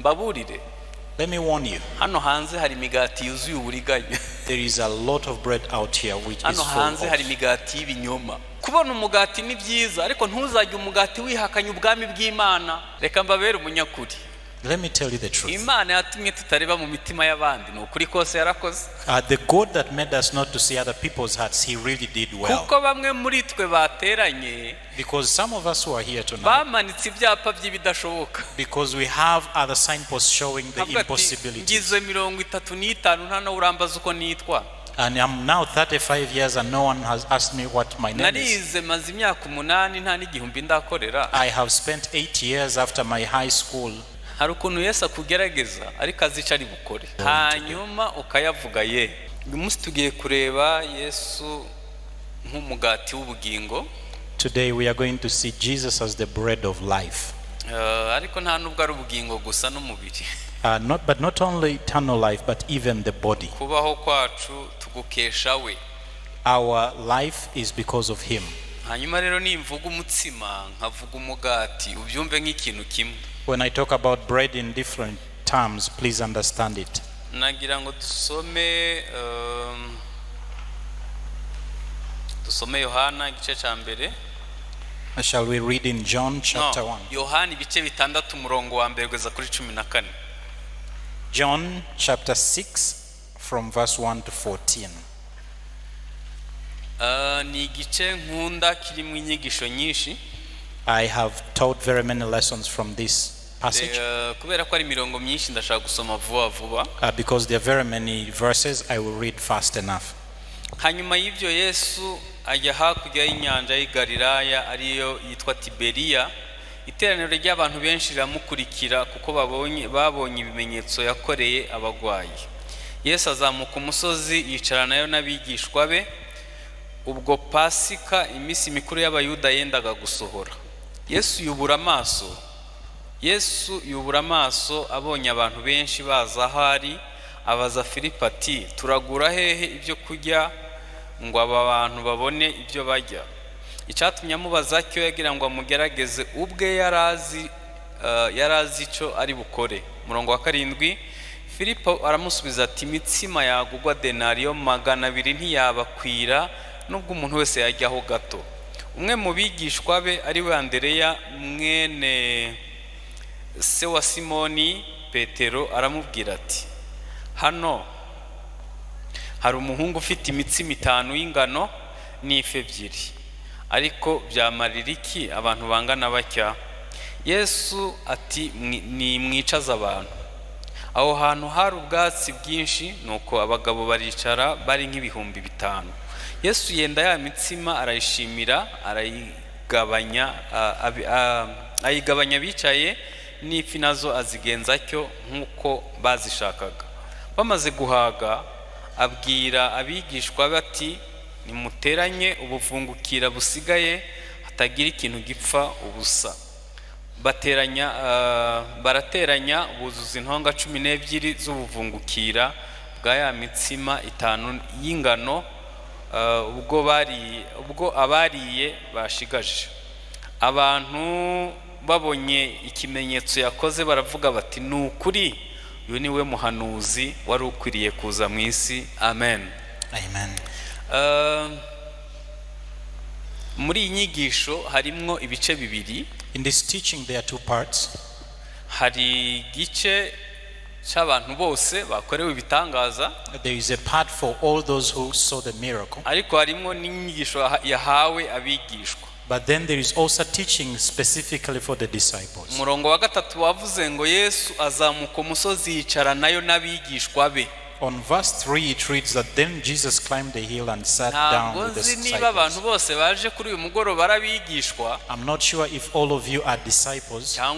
Mbaburire. Let me warn you. Hano hanze hari imigati yuzuye uburiganya. There is a lot of bread out here which is Hano full hanze hari of. imigati y'ibinyoma. Kubona umugati ni byiza, ariko ntuzajye umugati wihakanya ubwami bw'Imana. Reka mbabere umunyakuri. Let me tell you the truth. Imana yatumye tutareba mu mitima y'abandi, ni ukuri kose yarakoze. The God that made us not to see other people's hearts, He really did well. Kuko bamwe muri twe bateranye, Because some of us who are here tonight, bamanitse ibyapa by'ibidashoboka. because we have other signposts showing the Avuga ati, impossibilities. Ngize 35 nta nawe urambaza uko nitwa. And I'm now 35 years and no one has asked me what my name is. Narize maze imyaka 8 nta n'igihumbi ndakorera. I have spent 8 years after my high school. Hari ukuntu Yesu akugerageza ariko azica ari bukore, hanyuma ukayavuga ye. Uyu munsi tugiye kureba Yesu nk'umugati w'ubugingo. Today we are going to see Jesus as the bread of life. Ariko nta nubwo ari ubugingo gusa n'umubiri. But not only eternal life, but even the body. Kubaho kwacu tugukesha we. Our life is because of Him. Hanyuma rero nimvuga umutsima nkavuga umugati ubyumve nk'ikintu kimwe. When I talk about bread in different terms, please understand it. Nagira ngo dusome dusome Yohana igice cya mbere. Shall we read in John chapter 1? Yohana ibice 6 umurongo wa mbere kugeza kuri 14. John chapter 6 from verse 1 to 14. Ni igice nkunda kirimo inyigisho nyinshi. I have taught very many lessons from this passage. Kubera ko ari imirongo myinshi ndashaka gusoma vuba vuba. Because there are very many verses, I will read fast enough. Hanyuma y'ibyo Yesu ajya hakurya y'inyanja y'i Galilaya ariyo yitwa Tiberiya. Iteraniro ry'abantu benshi riramukurikira kuko babonye ibimenyetso yakoreye abagwayi. Yesu azamuka umusozi yicarana n'abigishwa be. Ubwo Pasika iminsi mikuru y'Abayuda yendaga gusohora. Yesu yubura amaso abonye abantu benshi baza aho ari, abaza Filipo ati, turagura hehe ibyo kurya ngo aba bantu babone ibyo barya? Icyatumye amubaza cyo yagira ngo amugerageze, ubwe yarazi icyo ari bukore. Murongo wa 7, Filipo aramusubiza ati, imitsima yagugwa denariyo 200 ntiyabakwira nubwo umuntu wese yajyaho gato. Umwe mu bigishwa be ari we Andereya mwene se wa Simoni Petero aramubwira ati, hano hari umuhungu ufite imitsima 5 y'ingano n'ifi 2, ariko byamarira iki abantu bangana batya? Yesu ati, ni mwicaza abantu. Aho hantu hari ubwatsi bwinshi, nuko abagabo baricara bari nk'ibihumbi 5. Yesu yenda ya mitsima arayishimira, ayigabanya bicaye, n'ifi nazo azigenza cyo nk'uko bazishakaga. Bamaze guhaga abwira abigishwa bati, nimuteranye ubuvungukira busigaye hatagira ikintu gipfa ubusa. Barateranya buzuza intonga 12 z'ubuvungukira bwa ya mitsima 5 y'ingano, ubwo abariye bashigaje. Abantu babonye ikimenyetso yakoze baravuga bati, ni ukuri uyu ni we muhanuzi wari ukwiriye kuza mu isi. Amen. Amen. Muri iyi nyigisho harimo ibice bibiri. In this teaching there are two parts. Hari igice cy'abantu bose bakorewe ibitangaza. There is a part for all those who saw the miracle. Ariko harimo n'inyigisho yahawe abigishwa. But then there is also teaching specifically for the disciples. Umurongo wa 3 wavuze ngo Yesu azamuka umusozi yicara nayo n'abigishwa be. On verse 3 it reads that then Jesus climbed the hill and sat down with the disciples. I'm not sure if all of you are disciples. Or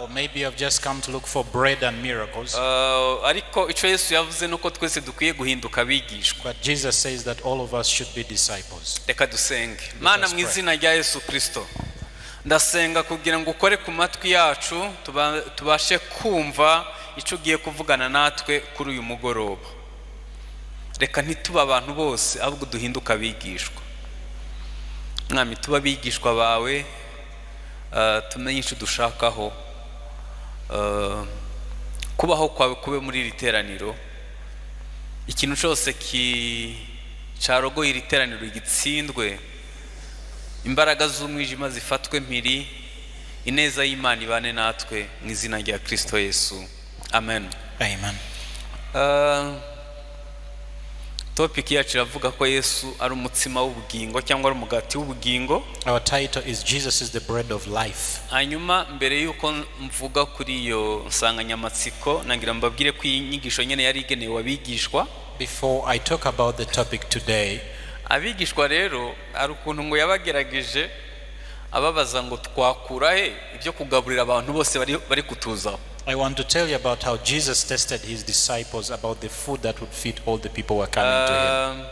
maybe you have just come to look for bread and miracles. But Jesus says that all of us should be disciples. Let us pray. Ndasenga kugira ngo ukore ku matwi yacu tubashe kumva icyo ugiye kuvugana natwe kuri uyu mugoroba. Reka ntituba abantu bose ahubwo duhinduka abigishwa. Mwami, tuba abigishwa bawe, Tumenye icyo dushakaho. Kubaho kwawe kube muri iri teraniro. Ikintu cyose cyarogoye iri teraniro gitsindwe, imbaraga z'umwijima zifatwe mpiri, ineza y'Imana ibane natwe mu izina rya Kristo Yesu. Amen. Amen. Topic yacu iravuga ko Yesu ari umutsima w'ubugingo cyangwa ari umugati w'ubugingo. Our title is Jesus is the bread of life. Hanyuma mbere yuko mvuga kuri iyo nsanganyamatsiko, nagira mbabwire ko iyi nyigisho nyene yari igenewe abigishwa. Before I talk about the topic today, abigishwa rero ari ukuntu ngo yabagerageje ababaza ngo twakura he ibyo kugaburira abantu bose bari kutuzaho. I want to tell you about how Jesus tested his disciples about the food that would feed all the people who were coming to him.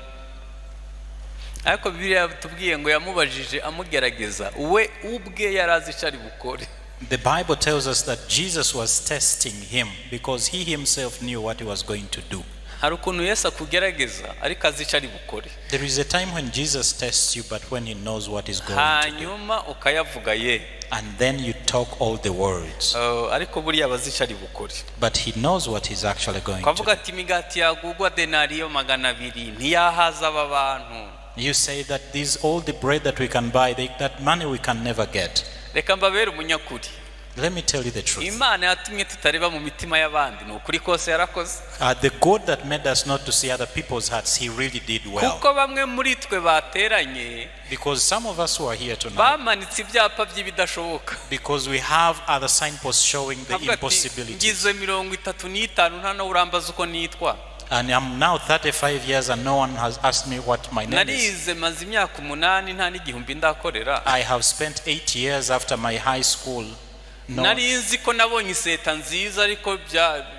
Ariko Bibiliya yatubwiye ngo yamubajije amugerageza, we ubwe yarazi icyo ari bukore. The Bible tells us that Jesus was testing him because he himself knew what he was going to do. Hari ukuntu Yesu akugerageza ariko azi icyo ari bukore. There is a time when Jesus tests you, but when he knows what he's going to do. Hanyuma ukayavuga ye. And then you talk all the words. Ariko buriya abazi icyo ari bukore. But he knows what he's actually going to do. Ukavuga ati imigati yagugwa denariyo 200 ntiyahaza aba bantu. You say that this all the bread that we can buy, that money we can never get. Reka mbabere umunyakuri. Let me tell you the truth. Imana yatumye tutareba mu mitima y'abandi, ni ukuri kose yarakoze. The God that made us not to see other people's hearts, he really did well. Kuko bamwe muri twe bateranye, because some of us who are here tonight, bamanitse ibyapa by'ibidashoboka. Because we have other signposts showing the impossibility. Ngize 35 nta no urambaza uko nitwa. And I'm now 35 years and no one has asked me what my name is. Narize maze imyaka 8 nta n'igihumbi ndakorera. I have spent 8 years after my high school. No. Nari ko nabonye iseta nziza ariko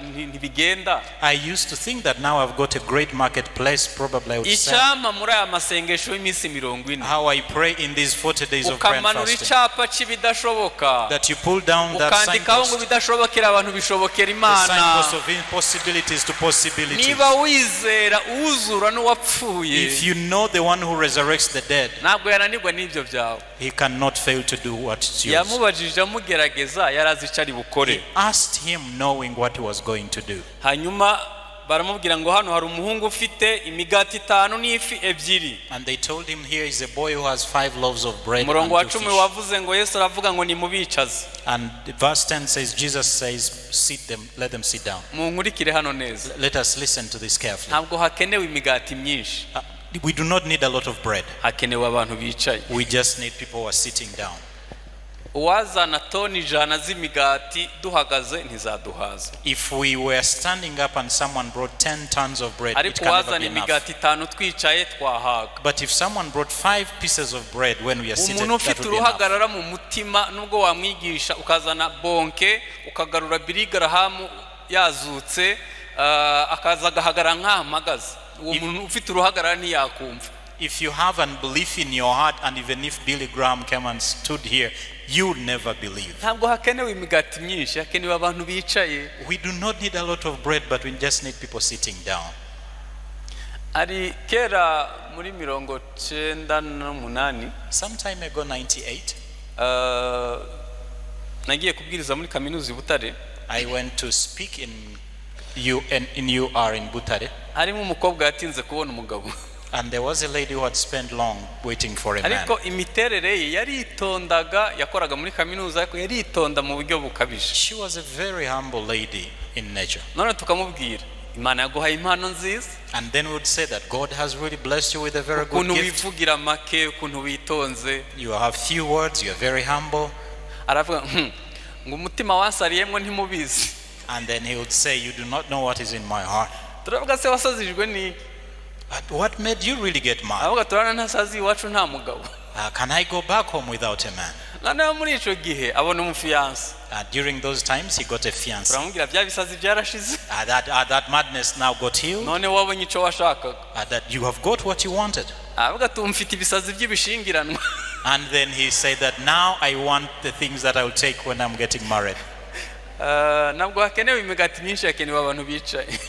ntibigenda. I used to think that now I've got a great marketplace, probably I would sell. Icyampa muri aya masengesho y'iminsi 40. How I pray in these 40 days of prayer and Ukamanura fasting. icyapa cy'ibidashoboka. That you pull down that Ukandikaho ngo signpost. bidashobokera abantu bishobokera Imana. The signpost of impossibilities to possibilities. Niba wizera uzura n'uwapfuye. If you know the one who resurrects the dead, ntabwo yananirwa n'ibyo byawe. He cannot fail to do what is yours. Yamubajije amugerageza yarazi icyo ari bukore. He asked him knowing what he was going to do. Hanyuma baramubwira ngo hano hari umuhungu ufite imigati 5 n'ifi 2. And they told him, here is a boy who has 5 loaves of bread and Umurongo wa 2 10 fish. wavuze ngo Yesu aravuga ngo nimubicaze. And verse 10 says, Jesus says, sit them, let them sit down. Munkurikire hano neza. Let us listen to this carefully. Ntabwo hakenewe imigati myinshi. We do not need a lot of bread. Hakenewe abantu bicaye. We just need people who are sitting down. Uwazana toni 100 z'imigati duhagaze ntizaduhaza. If we were standing up and someone brought 10 tons of bread, it ariko can never uwazana be enough. imigati 5 twicaye twahaga. But if someone brought 5 pieces of bread when we are seated, umuntu that ufite would be enough. uruhagarara mu mutima nubwo wamwigisha ukazana bonke ukagarura Billy Graham yazutse akaza agahagarara nk'ahamagaze, uwo muntu ufite uruhagarara ntiyakumva. If you have unbelief in your heart, and even if Billy Graham came and stood here, you would never believe. Ntabwo hakenewe imigati myinshi, hakenewe abantu bicaye. We do not need a lot of bread, but we just need people sitting down. Ari kera muri 98, some time ago, 98, nagiye kubwiriza muri kaminuza i Butare. I went to speak in UR in Butare. Harimo umukobwa yatinze kubona umugabo. And there was a lady who had spent long waiting for a man. Ariko imiterere ye yaritondaga, yakoraga muri kaminuza ariko yaritonda mu buryo bukabije. She was a very humble lady in nature. None tukamubwira Imana yaguhaye impano nziza. And then we would say that God has really blessed you with a very good ukuntu gift. Wivugira make, ukuntu witonze. You have few words, you are very humble. Aravuga ngo umutima wansariyemwo ntimubizi. And then he would say, you do not know what is in my heart. Turavuga se wasazijwe n'iki? But what made you really get mad? Aravuga turana ntasazi iwacu nta mugabo. Can I go back home without a man? Noneho muri ico gihe abona umufiyanse. During those times he got a fiancé. Turamubwira bya bisazi byarashize. That madness now got healed. None wabonye ico washakaga. That you have got what you wanted. Aravuga ati mfite ibisazi by'ibishingiranwa. And then he said that now I want the things that I will take when I'm getting married. Ntabwo hakenewe imigati myinshi, hakenewe abantu bicaye.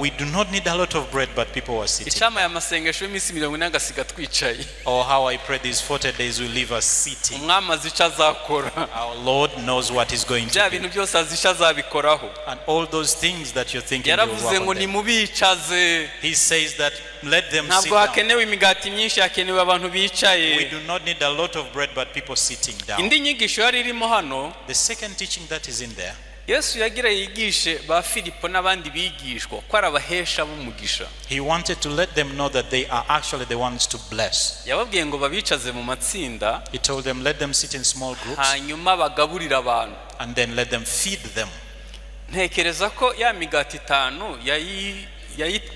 We do not need a lot of bread, but people were sitting. Icyama aya masengesho y'iminsi 40 agasiga twicaye. Or how I pray these 40 days will leave us sitting. Umwami azi icyo azakora. Our Lord knows what is going Bya to bintu do. byose azi icyo azabikoraho. And all those things that you're thinking, he will Yaravuze work ngo on them. nimubicaze. He says that let them sit Ntabwo down. hakenewe imigati myinshi, hakenewe abantu bicaye. We do not need a lot of bread, but people sitting down. Indi nyigisho yari irimo hano, The second teaching that is in there, Yesu yagira yigishe ba Filipo n'abandi bigishwa ko ari abahesha b'umugisha. he wanted to let them know that they are actually the ones to bless. Yababwiye ngo babicaze mu matsinda, He told them, let them sit in small groups hanyuma bagaburire abantu. and then let them feed them. Ntekereza ko ya migati itanu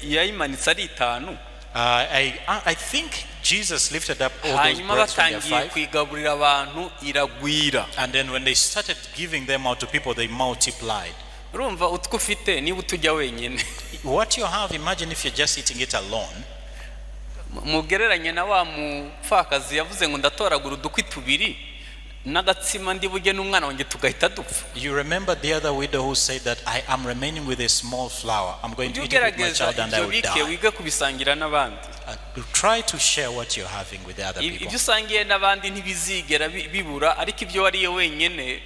yayimanitse ari itanu. I think Jesus lifted up all those Hanyuma breads from their batangiye five. kuyigaburira abantu iragwira. And then when they started giving them out to people, they multiplied. Urumva utwo ufite niba utujya wenyine. What you have, imagine if you're just eating it alone. Mugereranye na wa mupfakazi yavuze ngo ndatoragura udukwi tubiri n'agatsima ndi bujye n'umwana wanjye tugahita dupfa. You remember the other widow who said that I am remaining with a small flour. I'm going to eat it with my child and I will die. Wige kubisangira n'abandi. Try to share what you're having with the other people. Ibyo usangiye n'abandi ntibizigera bibura, ariko ibyo wariye wenyine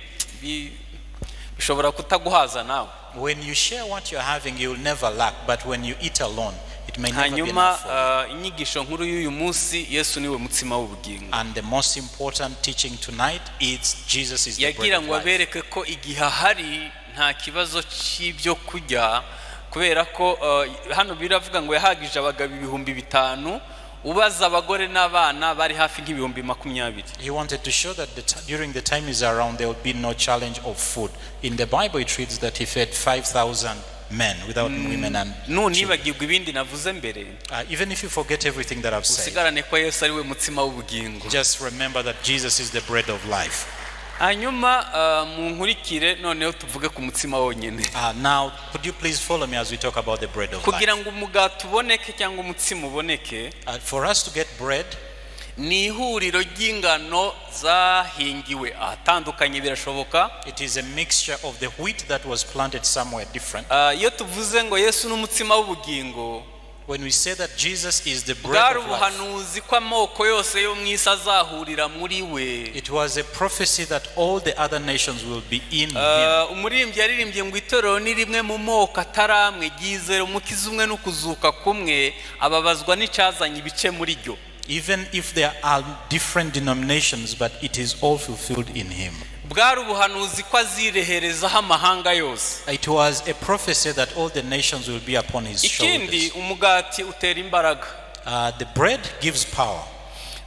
bishobora kutaguhaza nawe. When you share what you're having, you'll never lack, but when you eat alone, it may never be enough for you. Inyigisho nkuru y'uyu munsi, Yesu niwe mutsima w'ubugingo. And the most important teaching tonight is Jesus is the bread Yagira of ngo life. abereke ko igihe ahari nta kibazo cy'ibyo kurya, kubera ko hano biravuga ngo yahagije abagabo 5,000, ubaza abagore n'abana bari hafi nk'ibihumbi 20. He wanted to show that during the time he's around there will be no challenge of food. In the Bible it reads that he fed 5,000 men without women and children. Nibagirwa ibindi navuze mbere. Even if you forget everything that I've said, usigarane ko Yesu ari we mutsima w'ubugingo. Just remember that Jesus is the bread of life. Hanyuma munkurikire noneho tuvuge ku mutsima wonyine. Now could you please follow me as we talk about the bread of life? Kugira ngo umugati uboneke cyangwa umutsima uboneke, for us to get bread, ni ihuriro ry'ingano zahingiwe ahatandukanye birashoboka. It is a mixture of the wheat that was planted somewhere different. Iyo tuvuze ngo Yesu n'umutsima w'ubugingo, when we say that Jesus is the bread of life, bwari ko amoko yose yo mu isi azahurira muri we. It was a prophecy that all the other nations will be in him. Umuririmbyi yaririmbye ngo itorero ni rimwe mu moko ataramwe ryizera umukiza umwe n'ukuzuka kumwe, ababazwa n'icyazanye ibice muri ryo. Even if there are different denominations, but it is all fulfilled in him. Bwari ubuhanuzi ko azireherezaho amahanga yose. It was a prophecy that all the nations will be upon his shoulders. Ikindi, umugati utera imbaraga. The bread gives power.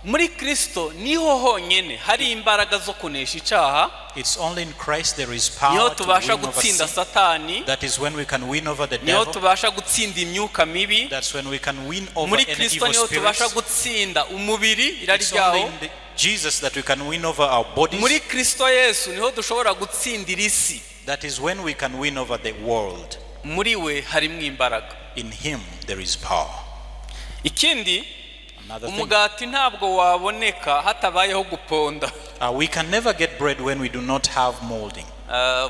Muri Kristo niho honyine hari imbaraga zo kunesha icyaha. It's only in Christ there is power niho to tubasha win over gutsinda sin. Satani. That is when we can win over the niho devil. tubasha gutsinda imyuka mibi. That's when we can win over muri any Kristo evil niho tubasha spirits. gutsinda umubiri irari It's only ryawo. in the Jesus that we can win over our bodies. Muri Kristo Yesu niho dushobora gutsindira isi. That is when we can win over the world. Muri we harimo imbaraga. In him there is power. Ikindi, umugati ntabwo waboneka hatabayeho guponda. We can never get bread when we do not have molding.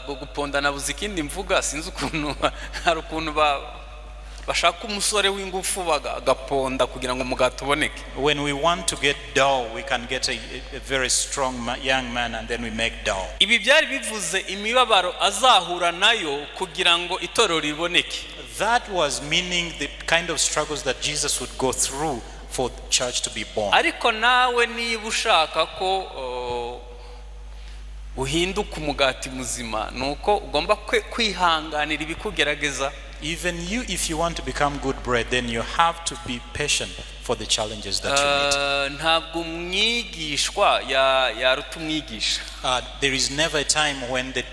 Guponda nabuze ikindi mvuga, sinzi ukuntu hari ukuntu bashaka umusore w'ingufu bagaponda kugira ngo umugati uboneke. When we want to get dough, we can get a very strong young man and then we make dough. Ibi byari bivuze imibabaro azahura nayo kugira ngo itorero riboneke. That was meaning the kind of struggles that Jesus would go through for the church to be born. Ariko nawe niba ushaka ko uhinduka umugati muzima, nuko ugomba kwihanganira ibikugerageza. Even you, if you want to become good bread, then you have to be patient for the challenges that you meet. Ntabwo umwigishwa yaruta umwigisha. There is never a time when the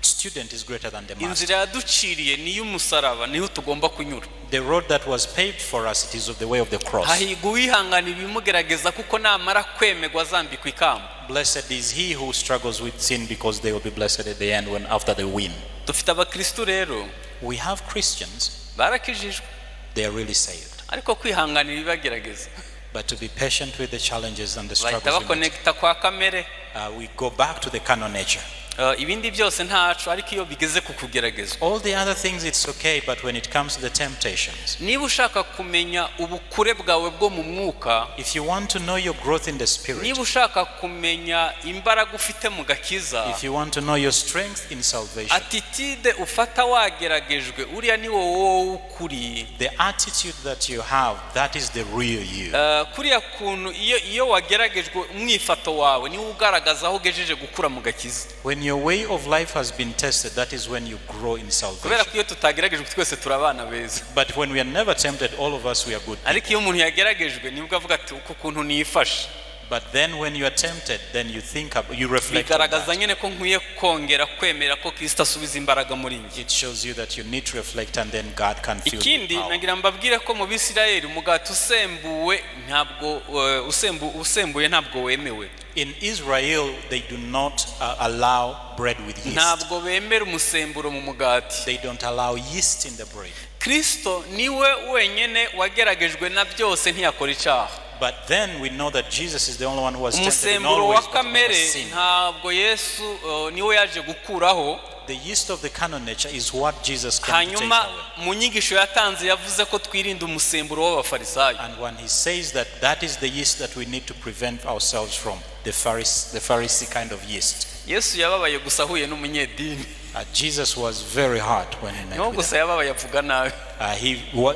student is greater than the master. Inzira yaduciriye ni y'umusaraba, niho tugomba kunyura. The road that was paved for us, it is of the way of the cross. Hahirwa uwihangana ibimugerageza kuko namara kwemerwa azambikwa ikamba. Blessed is he who struggles with sin, because they will be blessed at the end when after they win. Dufite abakristo rero. We have Christians. Barakijijwe. They are really saved. Ariko kwihanganira ibibagerageza. But to be patient with the challenges and the struggles. Bahita bakonekita kwa kamere. We go back to the carnal nature. Ibindi byose ntaco, ariko iyo bigeze ku kugeragezwa. All the other things, it's okay, but when it comes to the temptations, Niba ushaka kumenya ubukure bwawe bwo mu mwuka, if you want to know your growth in the spirit, niba ushaka kumenya imbaraga ufite mu gakiza, if you want to know your strength in salvation, attitude ufata wageragejwe, uriya ni wowe ukuri. the attitude that you have, that is the real you. Kuriya kuntu iyo wageragejwe, umwifato wawe niwo ugaragaza aho ugejeje gukura mu gakiza. When your way of life has been tested, that is when you grow in Kubera salvation. ko iyo tutageragejwe twese turi abana beza. But when we are never tempted, all of us, we are good people. Ariko iyo umuntu yageragejwe nibwo avuga ati uku kuntu nifashe But then when you are tempted, then you think, you reflect on bigaragaza that. nyine ko nkwiye kongera kwemera ko Kristo asubiza imbaraga muri njye. It shows you that you need to reflect, and then God can fill you with Ikindi, power. nagira mbabwire ko mu Bisirayeli umugati usembuwe ntabwo usembuye ntabwo wemewe. In Israel, they do not allow bread with yeast. Ntabwo bemera umusemburo mu mugati. They don't allow yeast in the bread. Kristo niwe wenyine wageragejwe na byose ntiyakora icyaha. But then we know that Jesus is the only one who was tempted in all Umusemburo wa ways, but never kamere sinned. ntabwo Yesu niwe yaje gukuraho. The yeast of the carnal nature is what Jesus came to take Hanyuma away. mu nyigisho yatanze yavuze ko twirinda umusemburo w'abafarisayo. And when he says that that is the yeast that we need to prevent ourselves from, the Pharisee kind of yeast. Yesu yababaye gusa ahuye n'umunyedini. Jesus was very hard when he met Niho with gusa them. yababaye avuga nabi.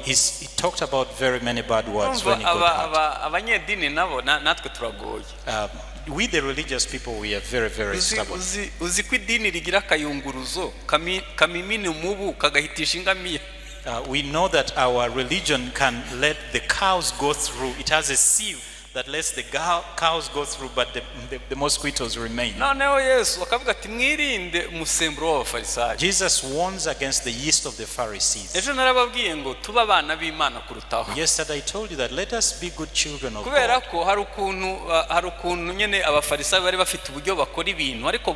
He talked about very many bad words Urumva when he got hurt. Abanyedini nabo natwe turagoye. We the religious people, we are very, very stubborn. Uzi ko idini rigira akayunguruzo kamimina umubu kagahitisha ingamiya. We know that our religion can let the cows go through. It has a sieve that lets the cows go through, but the mosquitoes remain. Noneho Yesu akavuga ati mwirinde umusemburo w'abafarisayo. Jesus warns against the yeast of the Pharisees. Ejo narababwiye ngo tube abana b'Imana kurutaho. Yesterday I told you that let us be good children of Kubera God. ko hari ukuntu nyine abafarisayo bari bafite uburyo bakora ibintu ariko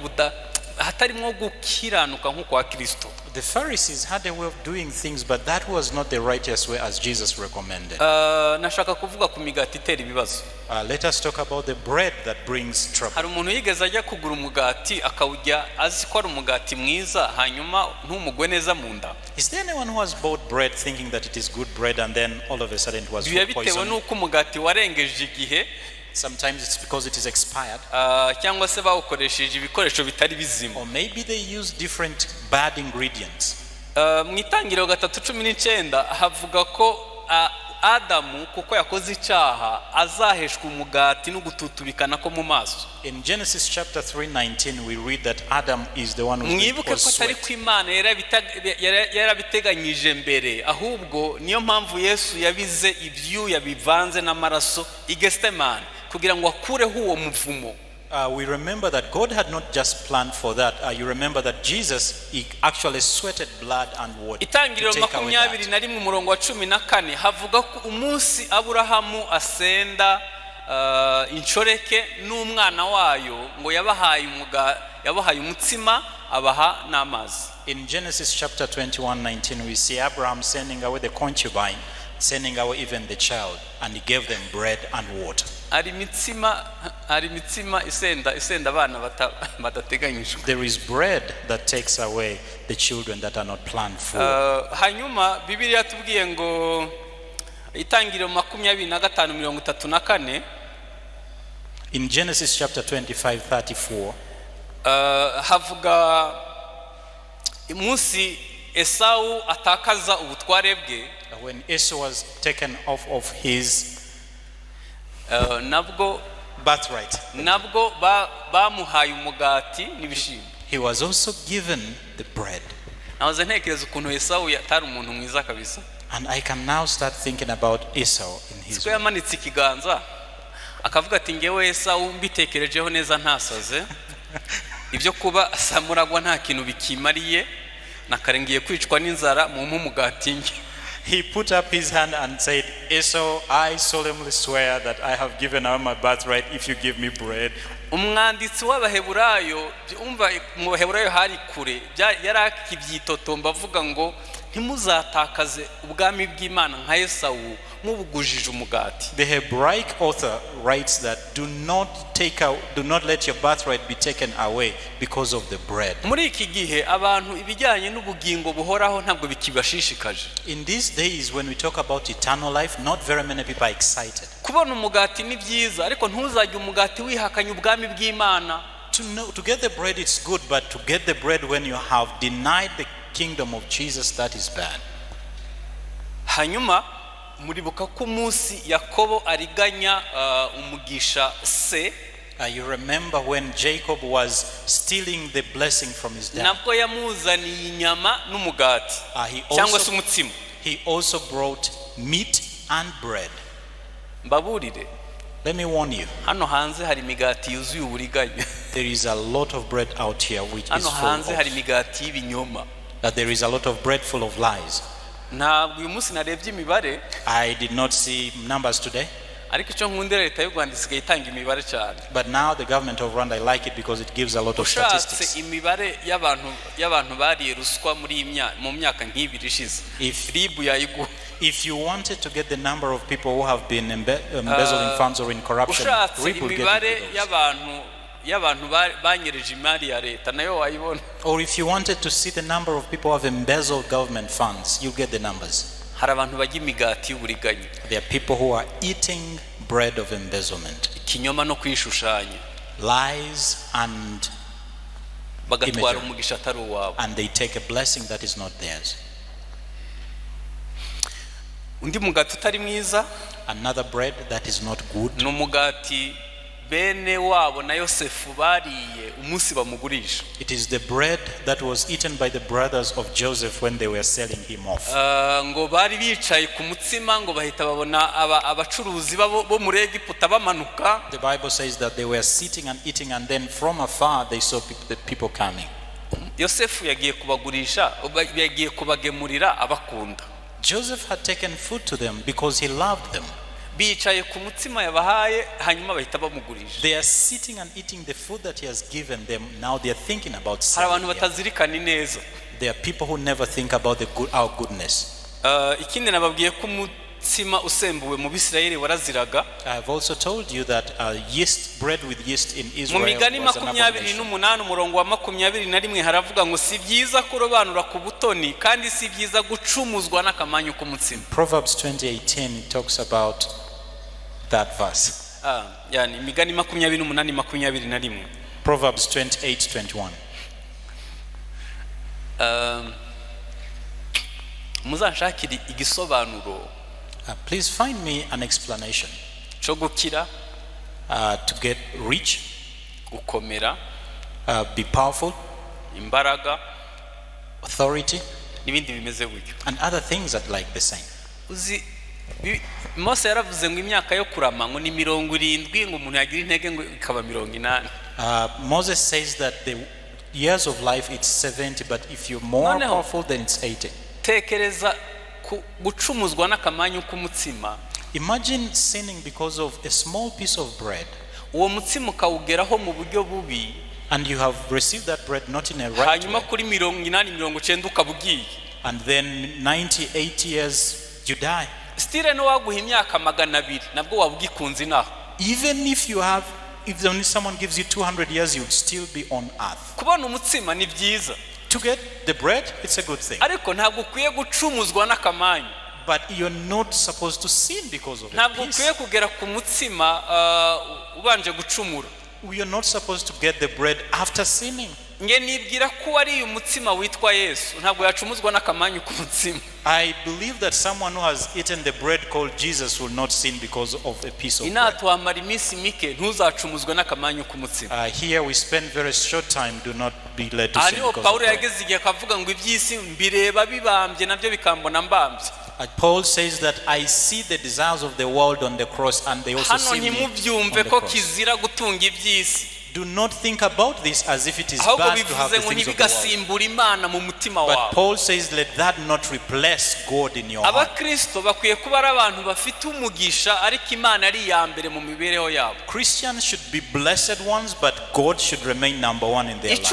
hatarimo gukiranuka nk'ukwa Kristo. The Pharisees had a way of doing things, but that was not the righteous way as Jesus recommended. Nashaka kuvuga ku migati itera ibibazo. Let us talk about the bread that brings trouble. Hari umuntu yigeze ajya kugura umugati akawurya azi ko ari umugati mwiza, hanyuma ntumugwe neza mu nda. Is there anyone who has bought bread thinking that it is good bread and then all of a sudden it was Biba food bitewe poisoning? n'uko umugati warengeje igihe. Sometimes it's because it is expired. Cyangwa se bawukoresheje ibikoresho bitari bizima. Or maybe they use different bad ingredients. Mu itangiriro 3:19 havuga ko Adamu kuko yakoze icyaha azaheshwa umugati no gututubikana ko mu maso. In Genesis chapter 3:19 we read that Adam is the one who is going to Mwibuke cause ko atari sweat. ko Imana yarabiteganyije mbere, ahubwo niyo mpamvu Yesu yabize ibyuya bivanze n'amaraso i Getsemani kugira ngo akureho uwo muvumo. We remember that God had not just planned for that. You remember that Jesus, he actually sweated blood and water to Itangiriro take away that. 21 umurongo wa 14 havuga ko umunsi Aburahamu asenda inshoreke n'umwana wayo ngo yabahaye umutsima abaha n'amazi. In Genesis chapter 21:19 we see Abraham sending away the concubine, sending away even the child, and he gave them bread and water. Hari imitsima isenda abana badateganyijwe. There is bread that takes away the children that are not planned for. Hanyuma Bibiliya yatubwiye ngo itangiriro 25:34. In Genesis chapter 25:34, havuga umunsi Esau atakaza ubutware bwe. When Esau was taken off of his nabwo birthright, nabwo bamuhaye umugati n'ibishimbo. He was also given the bread. Nahoze ntekereza ukuntu Esau yatari umuntu mwiza kabisa. And I can now start thinking about Esau in his Siko yamanitse ikiganza akavuga ati ngewe Esau mbitekerejeho neza ntasaze, ibyo kuba samuragwa nta kintu bikimariye, nakarengiye kwicwa n'inzara mu umugati nge. He put up his hand and said, Esau, I solemnly swear that I have given up my birthright if you give me bread. Umwanditsi w'Abaheburayo, umva mu Baheburayo hari kure, yarakibyitotomba avuga ngo ntimuzatakaze ubwami bw'Imana nka Esau mubugujije umugati. The Hebraic author writes that do not let your birthright be taken away because of the bread. Muri iki gihe abantu ibijyanye n'ubugingo buhoraho ntabwo bikibashishikaje. In these days when we talk about eternal life, not very many people are excited. Kubona umugati ni byiza, ariko ntuzajye umugati wihakanye ubwami bw'Imana. To get the bread it's good, but to get the bread when you have denied the kingdom of Jesus, that is bad. Hanyuma muribuka ko umunsi Yakobo ariganya umugisha se. You remember when Jacob was stealing the blessing from his dad. Nabwo yamuzaniye inyama n'umugati. Cyangwa se umutsima. He also brought meat and bread. Mbaburire. Let me warn you. Hano hanze hari imigati yuzuye uburiganya. There is a lot of bread out here which is Hano full hanze hari of, imigati y'ibinyoma. that there is a lot of bread full of lies. Ntabwo uyu munsi narebye imibare. I did not see numbers today. Ariko icyo nkundira leta y'u Rwanda isigaye itanga imibare cyane. But now the government of Rwanda, I like it because it gives a lot of statistics. Ushatse imibare y'abantu bariye ruswa muri mu myaka nk'ibiri ishize. RIB yayiguha. If you wanted to get the number of people who have been embezzling funds or in corruption, RIB will get it. Y'abantu banyereje imari ya leta nayo wayibona. Or if you wanted to see the number of people who have embezzled government funds, you get the numbers. Hari abantu barya imigati y'uburiganya. There are people who are eating bread of embezzlement. Ikinyoma no kwishushanya. Lies and bagatwara umugisha atari uwabo. And they take a blessing that is not theirs. Undi mugati utari mwiza. Another bread that is not good. Ni umugati bene wabo na Yosefu bariye umunsi bamugurisha. It is the bread that was eaten by the brothers of Joseph when they were selling him off. Ngo bari bicaye ku mutsima ngo bahita babona abacuruzi bo muri Egiputa bamanuka. The Bible says that they were sitting and eating, and then from afar they saw the people coming. Yosefu yagiye kubagurisha, yagiye kubagemurira abakunda. Joseph had taken food to them because he loved them. Bicaye ku mutsima yabahaye hanyuma bahita bamugurisha. They are sitting and eating the food that he has given them. Now they are thinking about Hari abantu selling him. batazirikana ineza. There are people who never think about our goodness. Ikindi nababwiye ko umutsima usembuwe mu Bisirayeli waraziraga. I have also told you that yeast, bread with yeast in Israel Mu migani was an abomination. 28 umurongo wa 21 haravuga ngo si byiza kurobanura ku butoni kandi si byiza gucumuzwa n'akamanyu k'umutsima. Proverbs 20:18 talks about that verse. Yani imigani 28 21. Proverbs 28:21. Muzanshakire igisobanuro. Please find me an explanation. Cyo gukira, to get rich, gukomera, be powerful, imbaraga, authority, n'ibindi bimeze gutyo, and other things that like the same. Uzi Mose yaravuze ngo imyaka yo kurama ngo ni 70 ngo umuntu yagira intege ngo ikaba 80. Moses says that the years of life it's 70, but if you're more powerful then it's 80. Tekereza gucumuzwa n'akamanyu k'umutsima. Imagine sinning because of a small piece of bread. Uwo mutsima ukawugeraho mu buryo bubi. And you have received that bread not in a right way. Hanyuma kuri 80 90 ukabugiye. And then 90 80 years you die. Stile no waguha imyaka 200 nabwo wabugikunze inaha. Even if you have, if only someone gives you 200 years, you'd still be on earth. Kubona umutsima ni byiza. To get the bread, it's a good thing. Ariko ntabwo ukwiye gucumuzwa n'akamanyu. But you're not supposed to sin because of it. Ntabwo ukwiye kugera ku mutsima ubanje gucumura. We are not supposed to get the bread after sinning. Nge nibwira ko wariye umutsima witwa Yesu ntabwo yacumuzwa n'akamanyu k'umutsima. I believe that someone who has eaten the bread called Jesus will not sin because of a piece of bread. Inatwamara iminsi mike ntuzacumuzwe n'akamanyu k'umutsima. Here we spend very short time, do not be led to sin because of Paulo bread. yageze igihe akavuga ngo iby'isi mbireba bibambye nabyo bikambona mbambye. Paul says that I see the desires of the world on the cross and they also see me on the cross. Kizira gutunga iby'isi. Do not think about this as if it is bad to have the things of the world. But Paul says, let that not replace God in your heart. Christians should be blessed ones, but God should remain number one in their lives.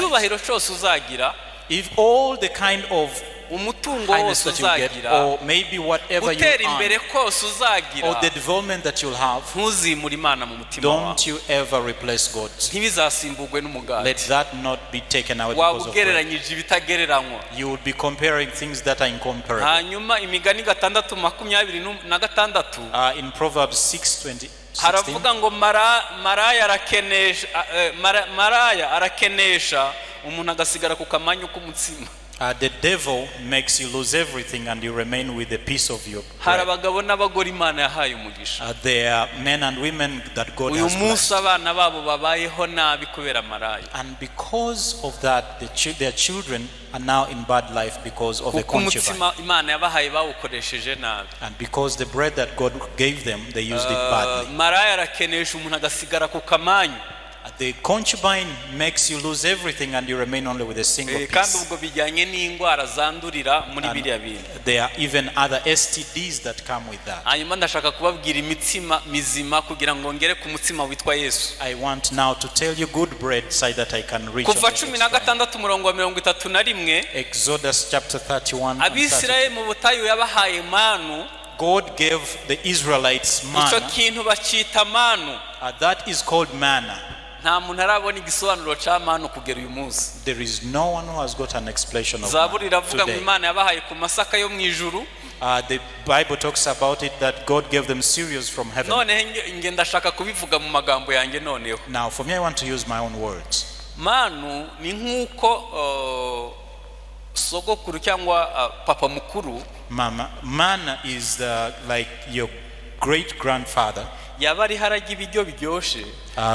If all the kind of Umutungo Highness wose that you get, uzagira, or maybe whatever you gutera imbere earn, kose uzagira, or the development that you'll have, ntuzimure Imana mu mutima wawe. don't you ever replace God. Ntibizasimburwe n'umugati. Let that not be taken away Waba because of bread. ugereranyije ibitagereranywa. You would be comparing things that are incomparable. Hanyuma Imigani 6:26, In Proverbs 6:20, 16, haravuga ngo maraya arakenesha, maraya arakenesha umuntu agasigara ku kamanyu k'umutsima. The devil makes you lose everything and you remain with a piece of your Hari bread. Abagabo n'abagore Imana yahaye umugisha. There are men and women that God Uyu has munsi blessed. Abana babo babayeho nabi kubera maraya. And because of that, their children are now in bad life because of a Kuko concubine. umutsima Imana yabahaye bawukoresheje nabi. And because the bread that God gave them, they used it badly. Maraya arakenesha umuntu agasigara ku kamanyu. The concubine makes you lose everything and you remain only with a single Kandi piece. Ubwo bijyanye n'indwara zandurira muri And biriya bintu. there are even other STDs that come with that. Hanyuma ndashaka kubabwira imitsima mizima kugira ngo ngere ku mutsima witwa Yesu. I want now to tell you good bread so that I can reach on Kuva the cumi na next line. gatandatu umurongo wa 31. Exodus chapter 31 and 32. Abisirayeli mu butayu yabahaye manu. God gave the Israelites Icyo manna. Kintu bacyita manu. That is called manna. Nta muntu arabona igisobanuro cya manu kugera uyu munsi. There is no one who has got an explanation of Zaburi manna iravuga ngo today. Imana yabahaye ku masaka yo mu ijuru. The Bible talks about it that God gave them cereals from heaven. Noneho nge ndashaka kubivuga mu magambo yanjye noneho. Now, for me, I want to use my own words. Manu ni nk'uko sogokuru cyangwa papa mukuru Mama, manna is like your great grandfather, yaba ariho ararya ibiryo biryoshye,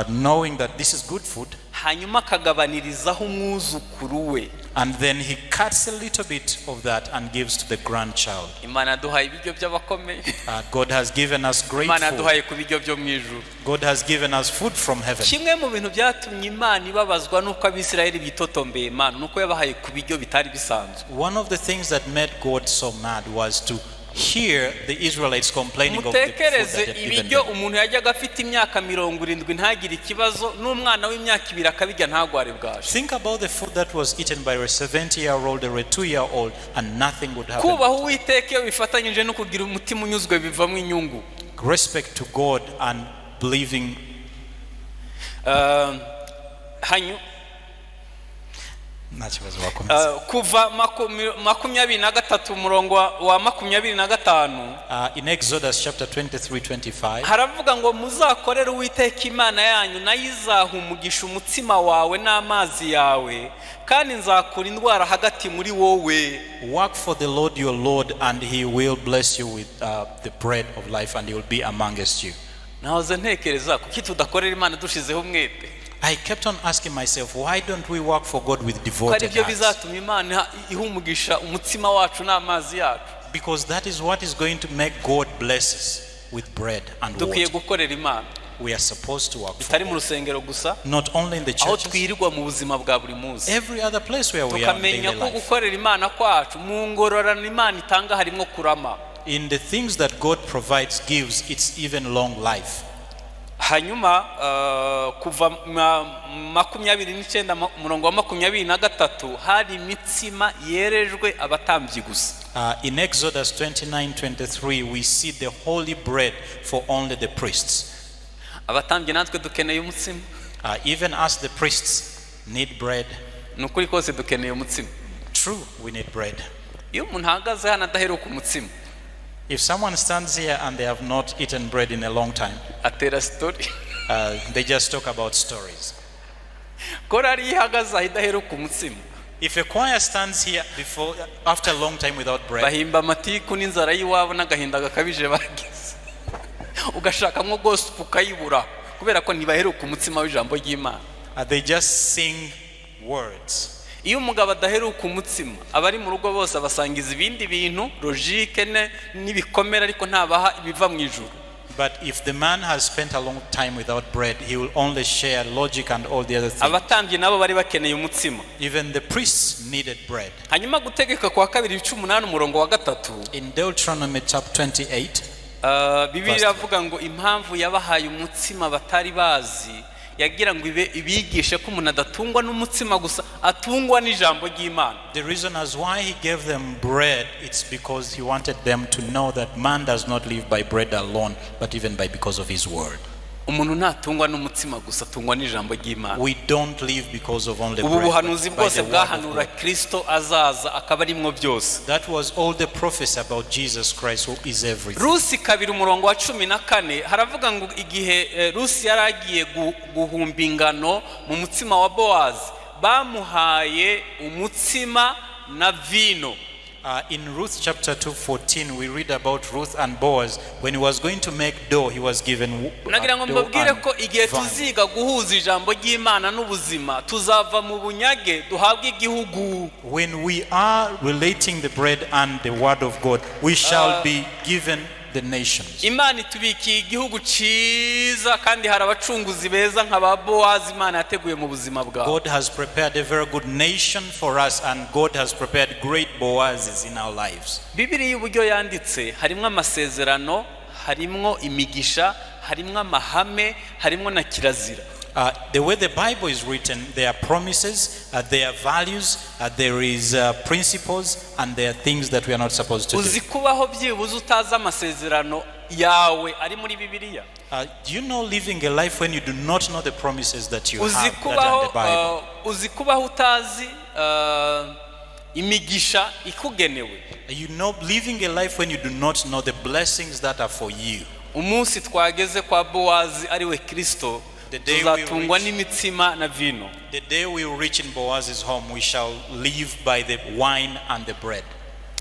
knowing that this is good food, hanyuma akagabanirizaho umwuzukuru we. And then he cuts a little bit of that and gives to the grandchild. Imana yaduhaye ibiryo by'abakomeye. God has given us great Imana food. yaduhaye ku biryo byo mu ijuru. God has given us food from heaven. Kimwe mu bintu byatumye Imana ibabazwa n'uko Abisirayeli bitotombeye Imana nuko yabahaye ku biryo bitari bisanzwe. One of the things that made God so mad was to hear the Israelites complaining of the food Mutekereze that he had given ibiryo them. Umuntu yajyaga afite imyaka 70 ntagire ikibazo n'umwana w'imyaka 2 akabirya ntagware bwaje. Think about the food that was eaten by a 70-year-old or a 2-year-old and nothing would happen. Kubaha Uwiteka iyo bifatanyije no kugira umutima unyuzwe bivamo inyungu. Respect to God and believing. Hanyu Nta kibazo wakomeza. Kuva 23 umurongo wa 25. In Exodus chapter 23, 25, Haravuga ngo muzakorere Uwiteka Imana yanyu nayo izaha umugisha umutsima wawe n'amazi yawe kandi nzakura indwara hagati muri wowe. Work for the Lord your Lord, and he will bless you with the bread of life, and he will be amongst you. Nahoze ntekereza kuki tudakorera Imana dushizeho umwete. I kept on asking myself, why don't we work for God with Ko ari devoted byo hearts? Bizatuma Imana iha umugisha umutsima wacu n'amazi yacu. Because that is what is going to make God bless us with bread and Dukwiye water. gukorera Imana We are supposed to work for bitari mu God. Rusengero gusa, Not only in the aho churches, twirirwa mu buzima bwa buri munsi, every other place where we are in tukamenya daily ko life. Gukorera Imana kwacu mu ngororano Imana itanga harimo kurama. In the things that God provides, gives, it's even long life. Hanyuma kuva 29 umurongo wa 23 hari imitsima yerejwe abatambyi gusa. In Exodus 29:23, we see the holy bread for only the priests. Abatambyi natwe dukeneye umutsima. Even us, the priests, need bread. Ni ukuri kose dukeneye umutsima. True, we need bread. Iyo umuntu ahagaze hano adaheruka umutsima, If someone stands here and they have not eaten bread in a long time, atera story. They just talk about stories. Korari iyo ihagaze aho idaheruka umutsima, If a choir stands here before, after a long time without bread, bahimba amatiku n'inzara y'iwabo n'agahinda gakabije bagize, ugashaka nko gospel ukayibura kubera ko ntibaheruka umutsima w'ijambo ry'Imana. They just sing words. Iyo umugabo adaheruka umutsima abari mu rugo bose abasangiza ibindi bintu logique ne n'ibikomere ariko ntabaha ibiva mu ijuru. But if the man has spent a long time without bread, he will only share logic and all the other things. Abatambyi nabo bari bakeneye umutsima. Even the priests needed bread. Hanyuma Gutegeka kwa kabiri ibice 8 umurongo wa 3. In Deuteronomy chapter 28, Bibiliya iravuga ngo impamvu yabahaye umutsima batari bazi Yagira ngo ibe ibigishe ko umuntu adatungwa n'umutsima gusa, atungwa n'ijambo ry'Imana. The reason as why he gave them bread, it's because he wanted them to know that man does not live by bread alone, but even by because of his word. Umuntu ntatungwa n'umutsima gusa, atungwa n'ijambo ry'Imana. We don't live because of only Ubu bread, buhanuzi but by bwose the word of bwahanura God. Kristo azaza akaba arimwo byose. That was all the prophecy about Jesus Christ, who is everything. Rusi 2 umurongo wa 14 haravuga ngo igihe Rusi yari agiye guhumba ingano mu mutsima wa Bowazi, bamuhaye umutsima na vino. In Ruth chapter 2:14, we read about Ruth and Boaz. When he was going to make dough, he was given Nagira ngo dough mbabwire and ko igihe vine. tuziga guhuza ijambo ry'Imana n'ubuzima, tuzava mu bunyage duhabwe igihugu. When we are relating the bread and the word of God, we shall be given the nations. Imana itubikiye igihugu cyiza, kandi hari abacunguzi beza nka ba Bowazi Imana yateguye mu buzima bwawe. God has prepared a very good nation for us, and God has prepared great Boazes in our lives. Bibiliya uburyo yanditse harimo amasezerano, harimo imigisha, harimo amahame, harimo na kirazira. The way the Bible is written, there are promises, there are values, there is principles, and there are things that we are not supposed to do. Uzi kubaho byibuze utazi amasezerano yawe ari muri Bibiliya? Do you know living a life when you do not know the promises that you have that are in the Bible? Uzi kubaho utazi imigisha ikugenewe? You know living a life when you do not know the blessings that are for you. Umunsi twageze kwa Bowazi ariwe Kristo, tuzatungwa n'imitsima na vino. The day we reach in Boaz's home, we shall live by the wine and the bread.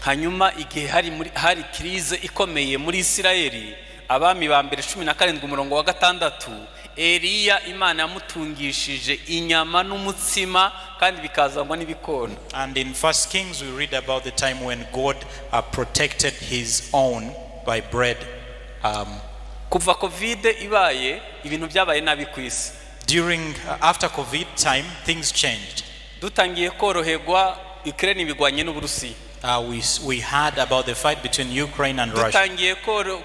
Hanyuma igihe hari krize ikomeye muri Isirayeli, abami ba mbere 17 umurongo wa 6, Eliya Imana yamutungishije inyama n'umutsima kandi bikazangwa n'ibikona. And in 1 Kings we read about the time when God protected his own by bread. Kuva COVID ibaye, ibintu byabaye nabi ku isi. During after COVID time, things changed. Dutangiye koroherwa, Ukraine ibigwanye n'Uburusiya. We heard about the fight between Ukraine and Russia. Dutangiye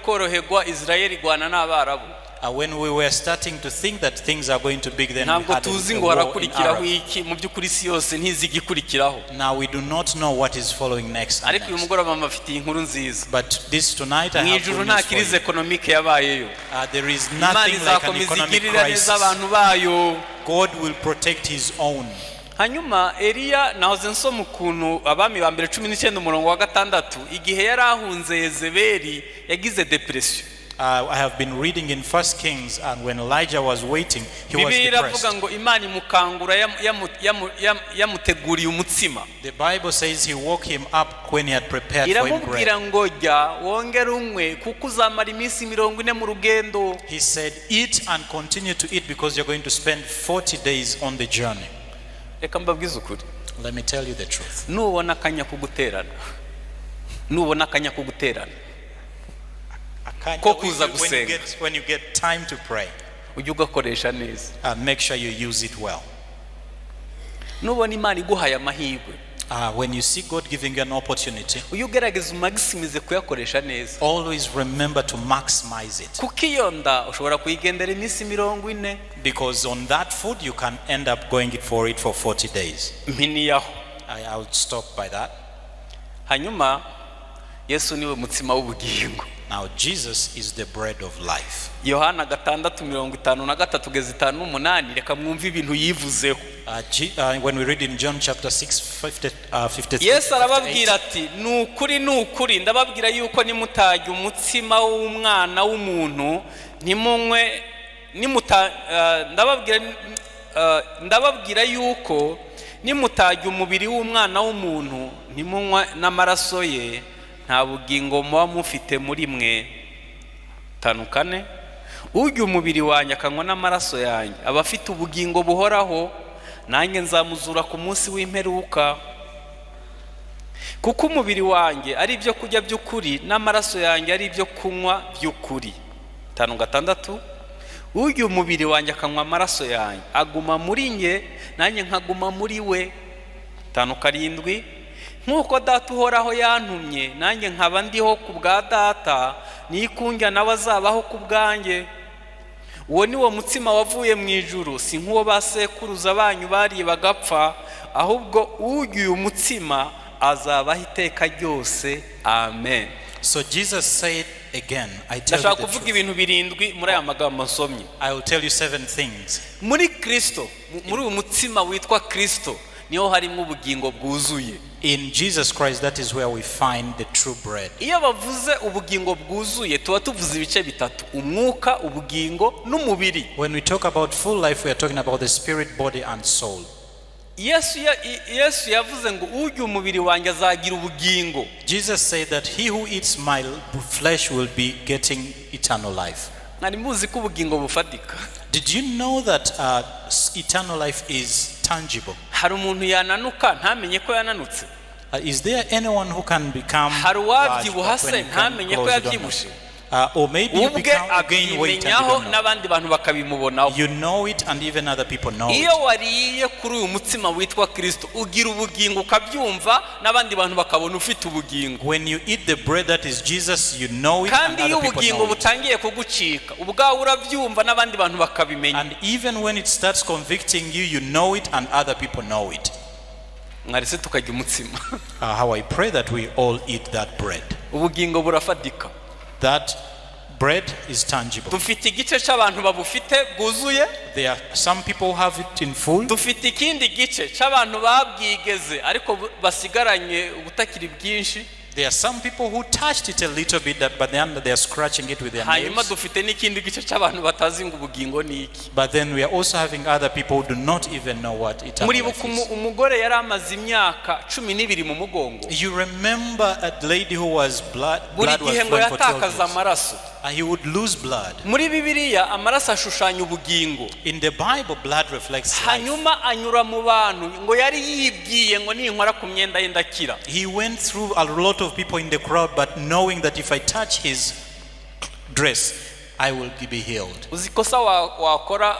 koroherwa, Israel igwana n'Abarabu. When we were starting to think that things are going to be, then we had a war in Arab. Now we do not know what is following next. And next. But this tonight I have good news for you. There is nothing like an economic crisis. God will protect his own. Hanyuma Eliya nahoze nsoma ukuntu abami ba mbere 19 umurongo wa 6, igihe yari ahunze Yezebeli yagize depression. I have been reading in 1 Kings, and when Elijah was waiting, he was depressed. The Bible says he woke him up when he had prepared for him bread. He said, eat and continue to eat because you're going to spend 40 days on the journey. Let me tell you the truth. When you get time to pray, make sure you use it well. When you see God giving you an opportunity, always remember to maximize it. Because on that food, you can end up going for it for 40 days. I would stop by that. Hanyuma Yesu niwe mutsima w'ubugingo. Now Jesus is the bread of life. Yohana 6:53-58, reka mwumve ibintu yivuzeho. When we read in John chapter 6, 53, Yesu arababwira ati, nukuri nukuri ndababwira yuko nimutajya umutsima w'umwana w'umuntu ntimunywe, ndababwira yuko nimutajya umubiri w'umwana w'umuntu ntimunywe n'amaraso ye, nta bugingo muba mufite muri mwe. 5:4 Urya umubiri wanjye akanywa n'amaraso yanjye aba afite ubugingo buhoraho, nanjye nzamuzura ku munsi w'imperuka. Kuko umubiri wanjye ari ibyo kurya by'ukuri n'amaraso yanjye ari ibyo kunywa by'ukuri. 5:6 Urya umubiri wanjye akanywa amaraso yanjye aguma muri nge, nanjye nkaguma muri we. 5:7 Nkuko data uhoraho yantumye, nanjye nkaba ndiho ku bwa data, nikunjya nawe azabaho ku bwanjye. Uwo ni wo mutsima wavuye mu ijuru, si nk'uwo basekuruza banyu bariye bagapfa, ahubwo urya uyu mutsima azabaho iteka ryose. Amen. So Jesus said again, I tell you Ndashaka the kuvuga truth. ibintu birindwi muri aya magambo nsomye. I will tell you 7 things. Muri Kristo, muri uyu mutsima witwa Kristo, niho harimo ubugingo bwuzuye. In Jesus Christ, that is where we find the true bread. Iyo bavuze ubugingo bwuzuye tuba tuvuze ibice bitatu: umwuka, ubugingo n'umubiri. When we talk about full life, we are talking about the spirit, body and soul. Yesu yavuze ngo urya umubiri wanjye azagira ubugingo. Jesus said that he who eats my flesh will be getting eternal life. Mwari muzi ko ubugingo bufatika? Did you know that eternal life is tangible? Hari umuntu yananuka ntamenye ko yananutse. Is there anyone who can become Hari uwabyibuha large, but se when you can ntamenye ko close, you don't know? yabyibushe? Or maybe you Ubwe become gain weight and you abyimenyaho don't know. n'abandi bantu bakabimubonaho. You know it and even other people know it. Iyo wariye kuri uyu mutsima witwa Kristo ugira ubugingo ukabyumva n'abandi bantu bakabona ufite ubugingo. When you eat the bread that is Jesus, you know it and Kandi iyo other people ubugingo know it. butangiye kugucika ubwawe urabyumva n'abandi bantu bakabimenya. And even when it starts convicting you, you know it and other people know it. Mwarese tukajya umutsima. How I pray that we all eat that bread. Ubugingo burafatika. That bread is tangible. Dufite igice cy'abantu babufite bwuzuye. There are some people who have it in full. Dufite ikindi gice cy'abantu babwigeze ariko basigaranye ubutakiri bwinshi. There are some people who touched it a little bit, but then they are scratching it with their Hanyuma nails. dufite n'ikindi gice cy'abantu batazi ngo ubugingo ni iki. But then we are also having other people who do not even know what eternal life Muribuka is. umugore yari amaze imyaka 12 mu mugongo. You remember a lady who was blood Buri was gihe ngo flowing for 12 yatakaza years. amaraso. And he would lose blood. Muri Bibiliya amaraso ashushanya ubugingo. In the Bible, blood reflects life. Hanyuma anyura mu bantu ngo yari yibwiye ngo ninkora ku myenda ye ndakira. He went through a lot of people in the crowd, but knowing that if I touch his dress, I will be healed. Uzi ikosa wakora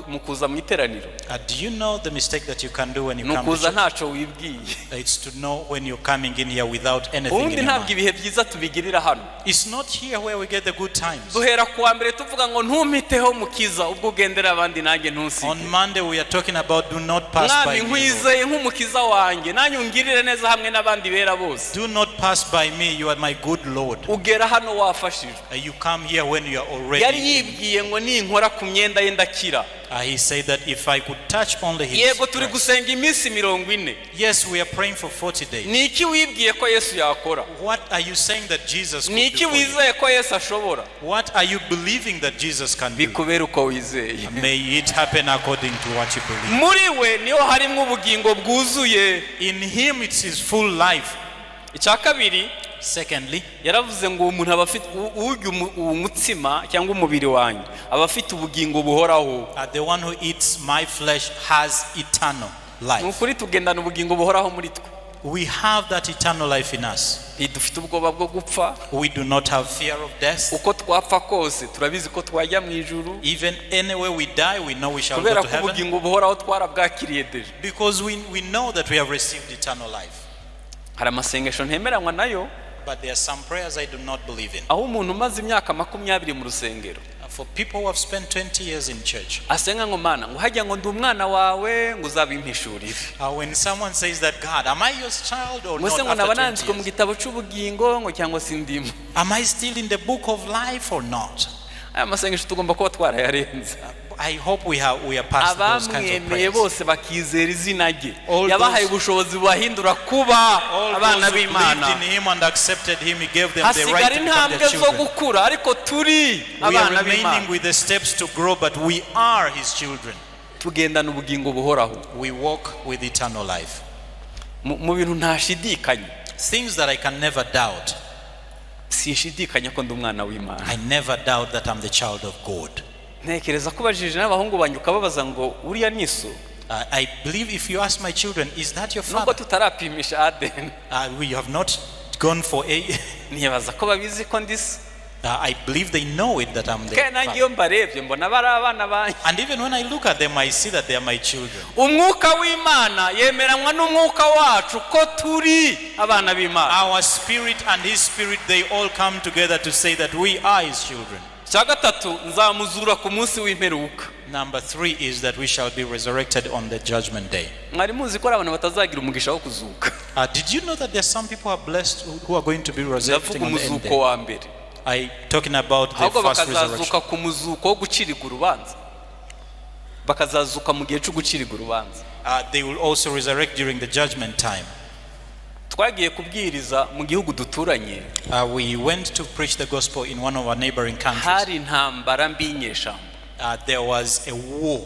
mu kuza mu iteraniro? Do you know the mistake that you can do when you come to Nukuza church? ntaco wibwiye. It's to know when you're coming in here without anything in Ubundi your ntabwo mind. ibihe byiza tubigirira hano. It's not here where we get the good times. Duhera kuwa mbere tuvuga ngo ntumpiteho mukiza ubwo ugendera abandi nanjye ntusige. On Monday we are talking about do not pass by Mwami me. nkwizeye nk'umukiza wanjye nanjye ungirire neza hamwe n'abandi bera bose. Do not pass by me, you are my good Lord. Ugera hano wafashijwe. You come here when you are already. Yari yibwiye ngo ninkora ku myenda ye ndakira. He said that if I could touch only his Yego turi dress. gusenga iminsi 40. Yes, we are praying for 40 days. Ni iki wibwiye ko Yesu yakora? What are you saying that Jesus could Ni do iki for you? wizeye ko Yesu ashobora? What are you believing that Jesus can do? Bikubere uko wizeye. May it happen according to what you believe. Muri we niho harimo ubugingo bwuzuye. In him it's his full life. Icya kabiri, Secondly, yaravuze ngo umuntu aba afite urya umutsima cyangwa umubiri wanjye aba afite ubugingo buhoraho. The one who eats my flesh has eternal life. Ni ukuri tugendana ubugingo buhoraho muri twe. We have that eternal life in us. Ntidufite ubwoba bwo gupfa. We do not have fear of death. Uko twapfa kose turabizi ko twajya mu ijuru. Even anywhere we die, we know we shall go Kubera to ko heaven. ubugingo buhoraho twarabwakiriye deje. Because we know that we have received eternal life. Hari amasengesho ntemeranywa nayo. But there are some prayers I do not believe in. Aho umuntu umaze imyaka 20 mu rusengero. For people who have spent 20 years in church. Asenga ngo mana ngo hajya ngo ndi umwana wawe ngo uzabimpishurire. When someone says that, God, am I your child or not? Ngo After naba 20 nanditswe mu years? gitabo cy'ubugingo ngo cyangwa sindimo. Am I still in the book of life or not? Aya masengesho tugomba kuba twarayarenze. I hope we are past those kinds of prayers. Abamwemeye bose bakizera izina rye. Yabahaye ubushobozi bubahindura kuba abana b'Imana. All those who believed in him and accepted him, he gave them the right to become their Hasigara intambwe zo children. gukura ariko turi We are abana remaining b'Imana. with the steps to grow, but we are his children. Tugendana ubugingo buhoraho. We walk with eternal life. Mu bintu ntashidikanya. Things that I can never doubt. Sinshidikanya ko ndi umwana w'Imana. I never doubt that I'm the child of God. Ntekereza ko ubajije n'abahungu banjye ukababaza ngo uriya ni so. I believe if you ask my children, is that your Nubwo father? tutarapimisha ADN. We have not gone for a. Ntibaza ko babizi ko ndi so. I believe they know it that I'm the Kandi nanjye father. iyo mbarebye mbona bari abana banjye. And even when I look at them, I see that they are my children. Umwuka w'Imana yemeranywa n'umwuka wacu ko turi abana b'Imana. Our spirit and his spirit, they all come together to say that we are his children. Icya gatatu, nzamuzura ku munsi w'imperuka. Number 3 is that we shall be resurrected on the judgment day. Mwari muzi ko hari abantu batazagira umugisha wo kuzuka? Did you know that there are some people who are blessed who are going to be resurrected Ndavuga on the end umuzuko day? wa mbere. I talking about the Ahubwo first bakazazuka resurrection. ku muzuko wo gucirwa urubanza. Bakazazuka mu gihe cyo gucirwa urubanza. They will also resurrect during the judgment time. Twagiye kubwiriza mu gihugu duturanye. We went to preach the gospel in one of our neighboring countries. Hari intambara mbi y'inyeshyamba. There was a war.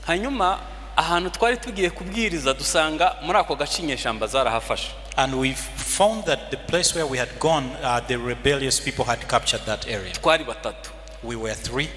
Hanyuma ahantu twari tugiye kubwiriza dusanga muri ako gace inyeshyamba zarahafashe. And we found that the place where we had gone, the rebellious people had captured that area. Twari batatu. We were 3.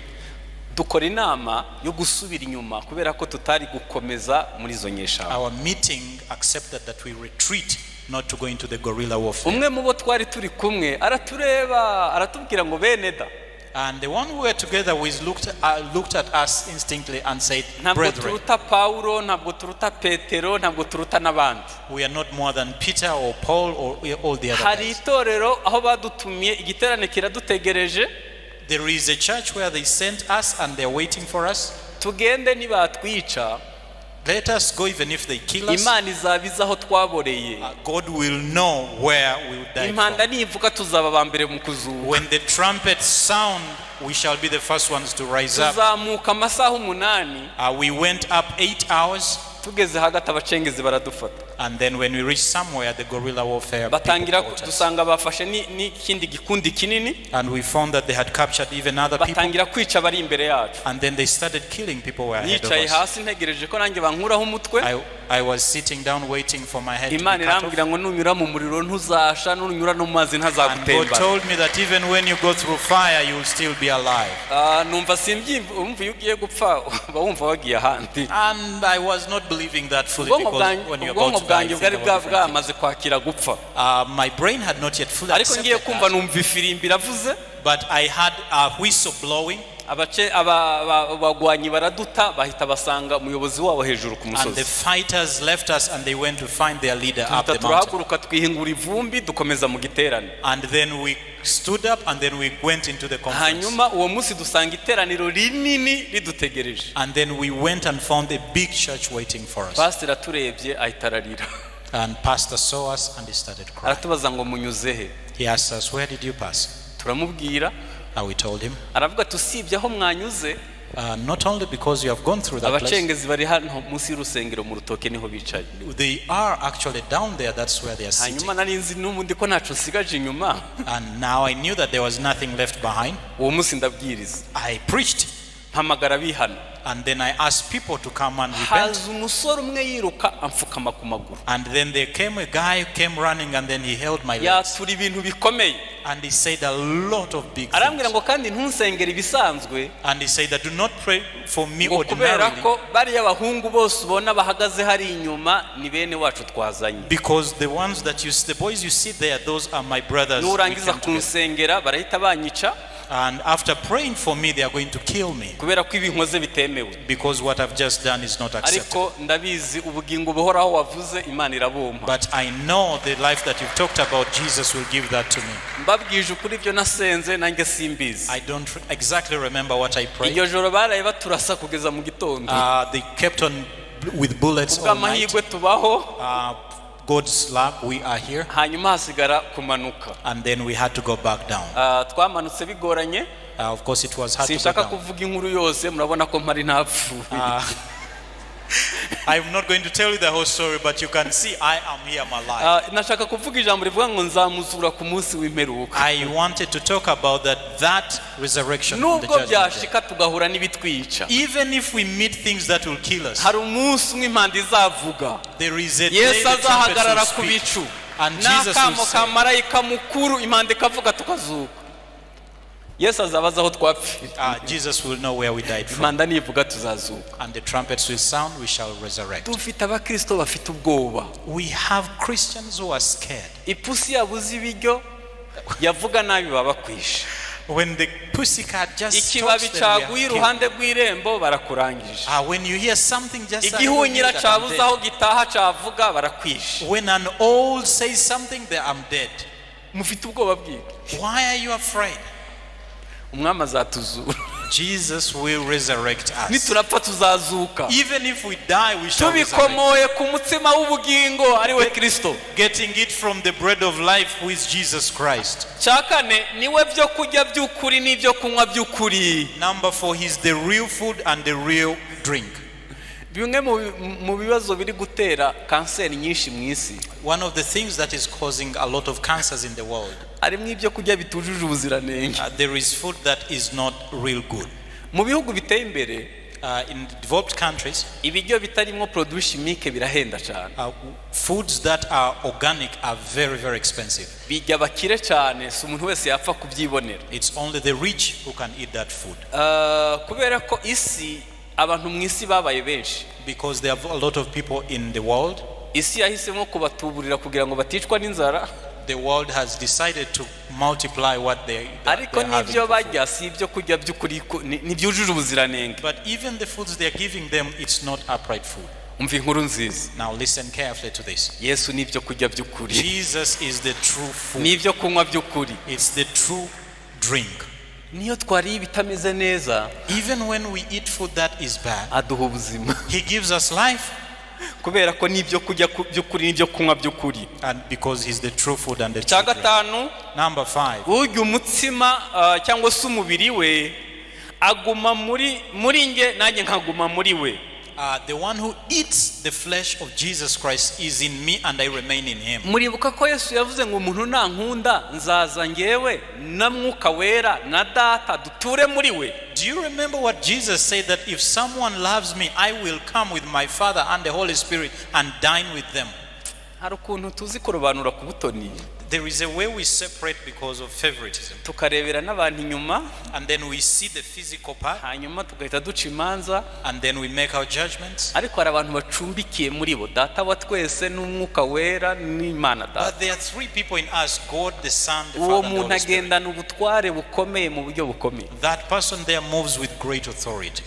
Dukora inama yo gusubira inyuma kubera ko tutari gukomeza muri izo nyeshyamba. Our meeting accepted that we retreat, not to go into the guerrilla warfare. Umwe mu bo twari turi kumwe aratureba aratubwira ngo bene da. And the one we were together with looked at us instinctively and said, Ntabwo brethren, turuta Paulo, ntabwo turuta Petero, ntabwo turuta n'abandi. we are not more than Peter or Paul or all the other Hari guys. itorero aho badutumiye igiterane kiradutegereje. There is a church where they sent us and they are waiting for us. Tugende nibatwica. Let us go even if they kill us. Imana izabiza aho twaboreye. God will know where we will die Impanda from. nivuga tuzaba aba mbere mu kuzuka. When the trumpet sound, we shall be the first ones to rise up. Tuzamuka amasaha 8. We went up 8 hours. Tugeze hagati abacengezi baradufata. And then when we reached somewhere, the guerrilla warfare Batangira people caught us. dusanga bafashe n'ikindi gikundi kinini. And we found that they had captured even other people. Batangira kwica abari imbere yacu. And then they started killing people who were ahead of Nicaye us. hasi ntegereje ko nanjye bankuraho umutwe. I was sitting down waiting for my head to be Imana cut off. irambwira ngo nunyura mu muriro ntuzasha, nunyura no mu mazi And God ntazagutembana. told me that even when you go through fire, you will still be alive. Numva simbyimva, umva iyo ugiye gupfa uba wumva wagiye ahandi. And I was not believing that fully because when you're about Ubwonko to die, bwanjye you bwari think about different bwamaze kwakira gupfa. things. My brain had not yet fully Ariko ngiye accepted kumva that. numva ifirimbi iravuze. But I had a whistle blowing. Abagwanyi baraduta bahita basanga umuyobozi wabo hejuru ku And musozi. the fighters left us and they went to find their leader up the mountain. Turahaguruka twihingura ivumbi dukomeza mu giterane. And then we stood up and then we went into the conference. Hanyuma uwo munsi dusanga iteraniro rinini ridutegereje. And then we went and found a big church waiting for us. Pastor aturebye ahita ararira. And pastor saw us and he started crying. Aratubaza ngo munyuze he? He asked us, where did you pass? Turamubwira. And we told him. Aravuga ati usibye aho mwanyuze. Not only because you have gone through that place. Abacengezi bari hano munsi y'urusengero mu rutoke niho bicaye. They are actually down there, that's where they are sitting. Hanyuma nari nzi n'ubundi ko ntaco nsigaje inyuma. And now I knew that there was nothing left behind. Uwo munsi ndabwiriza. I preached. Mpamagara abihana. And then I asked people to come and repent. Haza umusore umwe yiruka amfukama ku maguru. And then there came a guy who came running and then he held my legs. Yatura ibintu bikomeye. And he said a lot of big Arambwira things. ngo kandi ntunsengere ibisanzwe. And he said that do not pray for me Ngo kubera ordinarily. ko bariya bahungu bose ubona bahagaze hari inyuma ni bene wacu twazanye. Because the ones that you, the boys you see there, those are my brothers. We Nurangiza came together. kunsengera barahita banyica. And after praying for me, they are going to kill me. Kubera ko ibinkoze bitemewe. Because what I've just done is not acceptable. Ariko ndabizi ubugingo buhoraho wavuze Imana irabumpa. But I know the life that you've talked about, Jesus will give that to me. Mbabwije ukuri ibyo nasenze nanjye simbizi. I don't exactly remember what I prayed. Iryo joro baraye baturasa kugeza mu gitondo. They kept on with bullets all night. Ubw'amahirwe tubaho. God's love, we are here. Hanyuma hasigara kumanuka. And then we had to go back down. Twamanutse bigoranye. Of course it was hard to go Sinshaka down. kuvuga inkuru yose murabona ko mpari ntapfuye. I'm not going to tell you the whole story, but you can see I am here, I'm alive. Nashaka kuvuga ijambo rivuga ngo nzamuzura ku munsi w'imperuka. I wanted to talk about that resurrection on the Nubwo judgment day. byashika tugahura n'ibitwica. Even if we meet things that will kill us, Hari umunsi umwe impanda izavuga. there is a day Yesu the trumpets azahagarara will ku speak, bicu. and Jesus will N'akamo say, ka marayika mukuru impanda ikavuga tukazuka. Yesu azabaza aho twapfira. Jesus will know where we died from. Impanda nivuga tuzazuka. And the trumpets will sound, we shall resurrect. Dufite abakristo bafite ubwoba. We have Christians who are scared. Ipusi yabuze ibiryo yavuga nabi babakwishe. When the pussycat just Ikibabi stops them, they are cyaguye killed. iruhande rw'irembo barakurangije. When you hear something just Igihunyira suddenly, cyabuze aho gitaha cyavuga barakwishe. When an old says something, they I'm dead. Mufite ubwoba bw'iki? Why are you afraid? Umwami azatuzura. Jesus will resurrect us. Niturapfa tuzazuka. Even if we die, we shall resurrect. Tubikomoye ku mutsima w'ubugingo ari we Kristo. Getting it from the bread of life, who is Jesus Christ. Cya kane, niwe byo kurya by'ukuri n'ibyo kunywa by'ukuri. Number 4, he's the real food and the real drink. Bimwe mu bibazo biri gutera kanseri nyinshi mu isi. One of the things that is causing a lot of cancers in the world. Harimo ibyo kurya bitujuje ubuziranenge. There is food that is not real good. Mu bihugu biteye imbere, in developed countries, ibiryo bitarimo produits chimiques birahenda cyane. Foods that are organic are very, very expensive. Bijya bakire cyane, si umuntu wese yapfa kubyibonera. It's only the rich who can eat that food. Kubera ko isi, abantu mu isi babaye benshi. Because there are a lot of people in the world. Isi yahisemo kubatuburira kugira ngo baticwa n'inzara. The world has decided to multiply what they Ariko are having n'ibyo for food. barya si ibyo kurya by'ukuri, ntibyujuje ubuziranenge. But even the foods they are giving them, it's not upright food. Umva inkuru nziza. Now listen carefully to this. Yesu ni ibyo kurya by'ukuri. Jesus is the true food. Ni ibyo kunywa by'ukuri. It's the true drink. Niyo twariye ibitameze neza, even when we eat food that is bad, aduha ubuzima. He gives us life. Kubera ko nibyo kurya by'ukuri n'ibyo kunywa by'ukuri. And because he's the true food and the true Cya drink. gatanu, Number 5. urya umutsima cyangwa se umubiri we aguma muri nge nanjye nkaguma muri we. The one who eats the flesh of Jesus Christ is in me and I remain in him. Muribuka ko Yesu yavuze ngo umuntu nankunda nzaza ngewe na Mwuka Wera na Data duture muri we. Do you remember what Jesus said, that if someone loves me, I will come with my Father and the Holy Spirit and dine with them? Hari ukuntu tuzi kurobanura ku butoni. There is a way we separate because of favoritism. Tukarebera n'abantu inyuma. And then we see the physical part. Hanyuma tugahita duca imanza. And then we make our judgments. Ariko hari abantu bacumbikiye muri bo, Data wa twese n'Umwuka Wera n'Imana Data. But there are 3 people in us, God, the Son, the Uwo Father, and the muntu Holy Spirit. agendana ubutware bukomeye mu buryo bukomeye. That person there moves with great authority.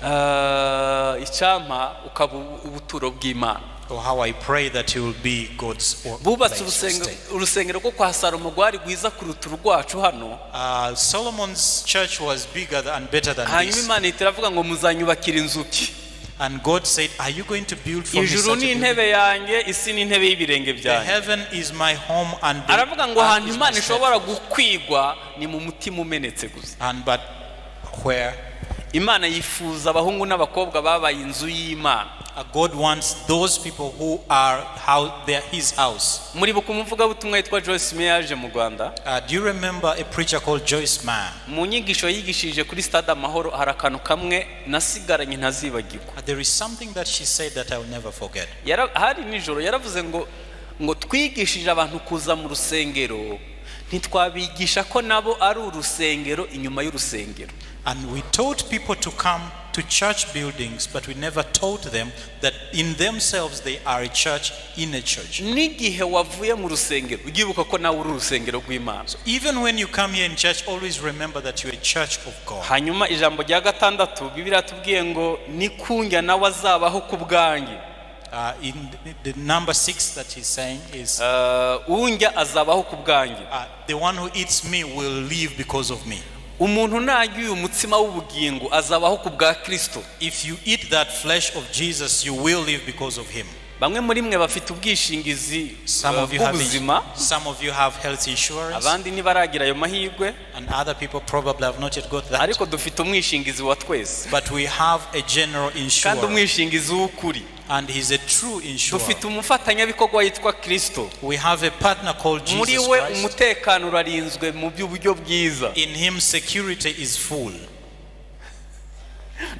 Icyampa ukaba ubuturo bw'Imana. Oh, how I pray that you will be God's Bubatse place to stay. urusengero rwo kwa Salomo rwari rwiza kuruta urwacu hano. Solomon's church was bigger and better than Hanyuma this. Imana ihita iravuga ngo muzanyubakira inzu ki? And God said, are you going to build for me Ijuru such a ni building? intebe yanjye, isi ni intebe y'ibirenge The byanjye. heaven is my home and the Aravuga ngo earth ahantu is my Imana steps. ishobora gukwigwa ni mu mutima umenetse gusa. And but where Imana yifuza abahungu n'abakobwa babaye inzu y'Imana. God wants those people who are how they are his house. Muribuka umuvugabutumwa yitwa Joyce Meyer yaje mu Rwanda? Do you remember a preacher called Joyce Meyer? Mu nyigisho yigishije kuri Stade Amahoro hari akantu kamwe nasigaranye ntazibagirwa. There is something that she said that I will never forget. Hari nijoro yaravuze ngo twigishije abantu kuza mu rusengero, ntitwabigisha ko nabo ari urusengero inyuma y'urusengero. And we taught people to come to church buildings, but we never taught them that in themselves they are a church in a church. N'igihe wavuye mu rusengero, ugibuka ko nawe uri urusengero rw'Imana. So even when you come here in church, always remember that you're a church of God. Hanyuma ijambo rya gatandatu, Bibiliya yatubwiye ngo nikunjya nawe azabaho ku bwanjye. In the number 6 that he's saying is, unjya azabaho ku bwanjye. The one who eats me will live because of me. Umuntu narya uyu mutsima w'ubugingo azabaho ku bwa Kristo. If you eat that flesh of Jesus, you will live because of him. Bamwe muri mwe bafite ubwishingizi bw'ubuzima. Some of you have health insurance. Abandi ntibaragira ayo mahirwe. And other people probably have not yet got that. Ariko dufite umwishingizi wa twese. But we have a general insurer. Kandi umwishingizi w'ukuri. And he's a true insurer. Dufite umufatanyabikorwa yitwa Kristo. We have a partner called Jesus Muri we Christ. umutekano urarinzwe mu by'uburyo bwiza. In him security is full.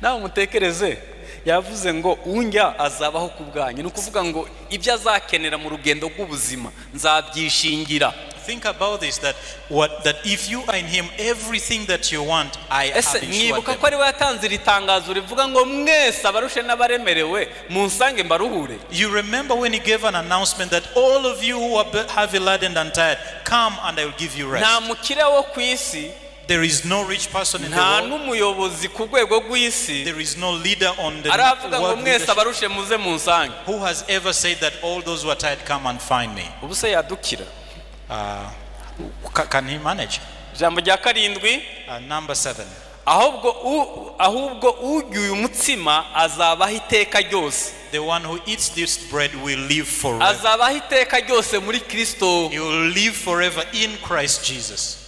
Nawe mutekereze, yavuze ngo unjya azabaho ku bwanyu. Ni ukuvuga ngo ibyo azakenera mu rugendo rw'ubuzima nzabyishingira. Think about this, that if you are in him, everything that you want, I have insured them. Mwibuka ko ari we yatanze iri tangazo rivuga ngo mwese abarushe n'abaremerewe munsange mbaruhure. You remember when he gave an announcement that all of you who are heavy laden and tired, come and I will give you rest. Nta mukire wo ku isi. There is no rich person in the world. Nta n'umuyobozi ku rwego rw'isi. There is no leader on the Aravuga ngo world mwese leadership. abarushe muze munsange. Who has ever said that all those who are tired come and find me? Ubu se yadukira? Can he manage? Ijambo rya karindwi. Number 7. Ahubwo urya uyu mutsima azabaho iteka ryose. The one who eats this bread will live forever. Azabaho iteka ryose muri Kristo. He will live forever in Christ Jesus.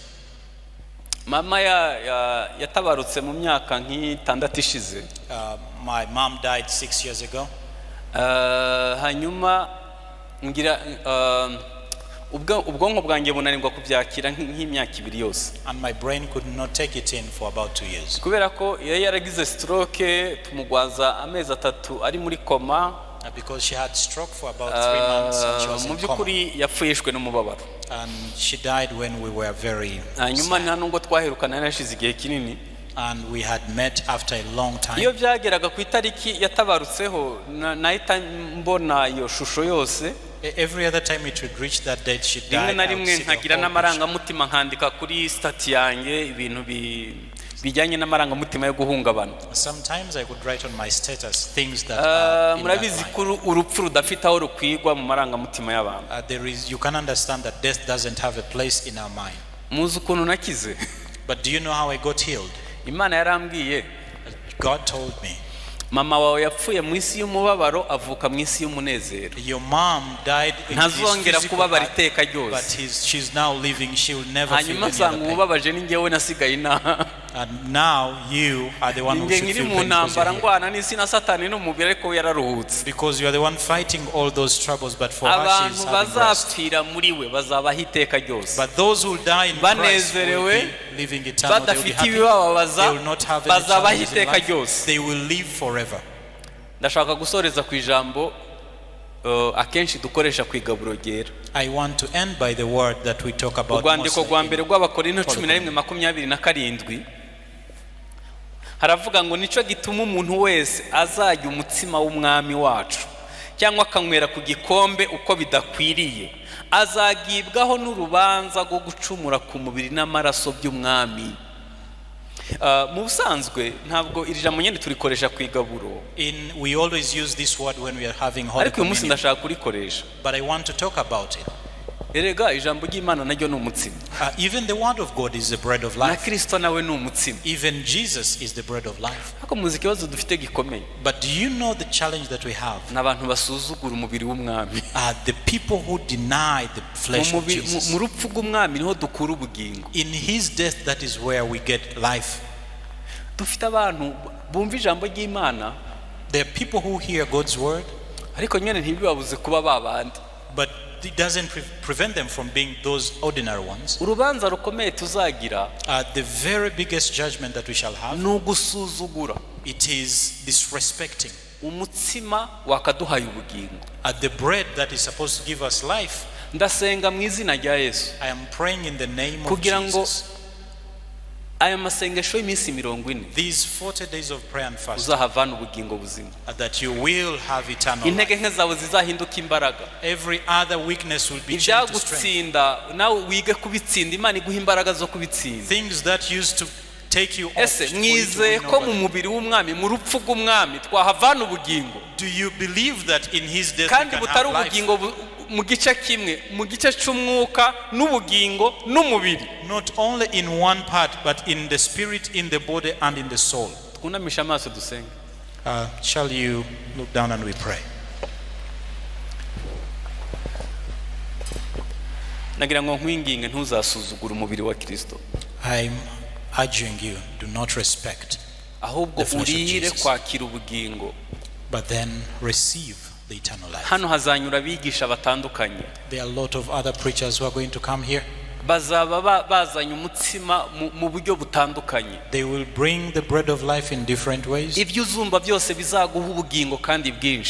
Mama yatabarutse mu myaka nk'itandatu ishize. My mom died 6 years ago. Hanyuma ngira ubwonko bwanjye bunanirwa kubyakira nk'imyaka ibiri yose. And my brain could not take it in for about 2 years. Kubera ko yari yaragize stroke, tumugwaza amezi 3 ari muri koma. Because she had stroke for about 3 months and she was in coma. Mu by'ukuri yapfuye n'umubabaro. And she died when we were very hanyuma sad. Nta nubwo twaherukana, yarashize igihe kinini. And we had met after a long time. Iyo byageraga ku itariki yatabarutseho, nahita mbona iyo shusho yose. Every other time it would reach that date she died. Rimwe na rimwe nkagira n'amarangamutima, nkandika kuri stati yanjye ibintu bijyanye n'amarangamutima yo guhungabana. Sometimes I could write on my status things that are in murabizi ko urupfu rudafite aho rukwigwa mu marangamutima y'abantu. There is, you can understand that death doesn't have a place in our mind. Muzi ukuntu nakize. But do you know how I got healed? Imana yarambwiye. God told me. Mama wawe yapfuye mu isi y'umubabaro, avuka mu isi y'umunezero. Your mom died in this Ntazongera physical kubabara heart, iteka ryose. but she's now living, she will never feel Hanyuma any nsanga other pain. uwubabaje ni njyewe nasigaye inaha. And now you are the one who Ninjye should nkiri feel mu pain because ntambara you're here. ndwana n'isi na Satani n'umubiri, ariko yararuhutse. Because you are the one fighting all those troubles, but for her she Abantu is having rest. bazapfira muri we bazabaho iteka ryose. But those who die in Christ will Banezerewe, be living eternal. They will be badafite happy. ibibababaza, They will not have any bazabaho challenges in iteka life. ryose. They will live forever. Ndashaka gusoreza ku ijambo akenshi dukoresha ku igaburo ryera. I want to end by the word that we talk about Urwandiko mostly rwa mbere in rw'Abakorinto 11:27 haravuga ngo nico gituma umuntu wese azajya umutsima w'umwami wacu cyangwa akanywera ku gikombe uko bidakwiriye, azagibwaho n'urubanza rwo gucumura ku mubiri n'amaraso by'umwami. Mu busanzwe ntabwo iri jambo nyine turikoresha ku igaburo. We always use this word when we are having holy Ariko uyu munsi communion. ndashaka kurikoresha. But I want to talk about it. Erega ijambo ry'Imana naryo ni umutsima. Even the word of God is the bread of Na life. Kristo nawe ni umutsima. Even Jesus is the bread of life. Ariko muzi ikibazo dufite gikomeye. But do you know the challenge that we have? Ni abantu basuzugura umubiri w'umwami. The people who deny the flesh of Jesus. Mu rupfu rw'umwami niho dukura ubugingo. In his death, that is where we get life. Dufite abantu bumva ijambo ry'Imana. There are people who hear God's word. Ariko nyine ntibibabuze kuba babandi. But it doesn't prevent them from being those ordinary ones. Urubanza rukomeye tuzagira. The very biggest judgment that we shall have. Ni ugusuzugura. It is disrespecting. Umutsima wakaduhaye ubugingo. The bread that is supposed to give us life. Ndasenga mu izina rya Yesu. I am praying in the name of Kugira ngo Jesus. aya masengesho y'iminsi 40. These 40 days of prayer and fasting. Uzahavana ubugingo buzima. That you will have eternal Intege life. nke zawe zizahinduka imbaraga. Every other weakness will be changed to strength. Ibyagutsinda nawe wige kubitsinda, Imana iguha imbaraga zo kubitsinda. Things that used to take you off. Ese mwizeye ko mu mubiri w'umwami, mu rupfu rw'umwami twahavana ubugingo? Do you believe that in his death we Kandi can butari have life? ubugingo mu gice kimwe, mu gice cy'umwuka n'ubugingo n'umubiri. Not only in one part, but in the spirit, in the body, and in the soul. Twunamishe amaso dusenge. Shall you look down and we pray? Nagira ngo nkwinginge ntuzasuzugure umubiri wa Kristo. I'm urging you, do not respect Ahubwo the flesh of urire Jesus. kwakira ubugingo. But then receive the eternal life. Hano hazanyura abigisha batandukanye. There are a lot of other preachers who are going to come here. Bazaba bazanye umutsima mu buryo butandukanye. They will bring the bread of life in different ways. Ibyo uzumva byose bizaguha ubugingo kandi bwinshi.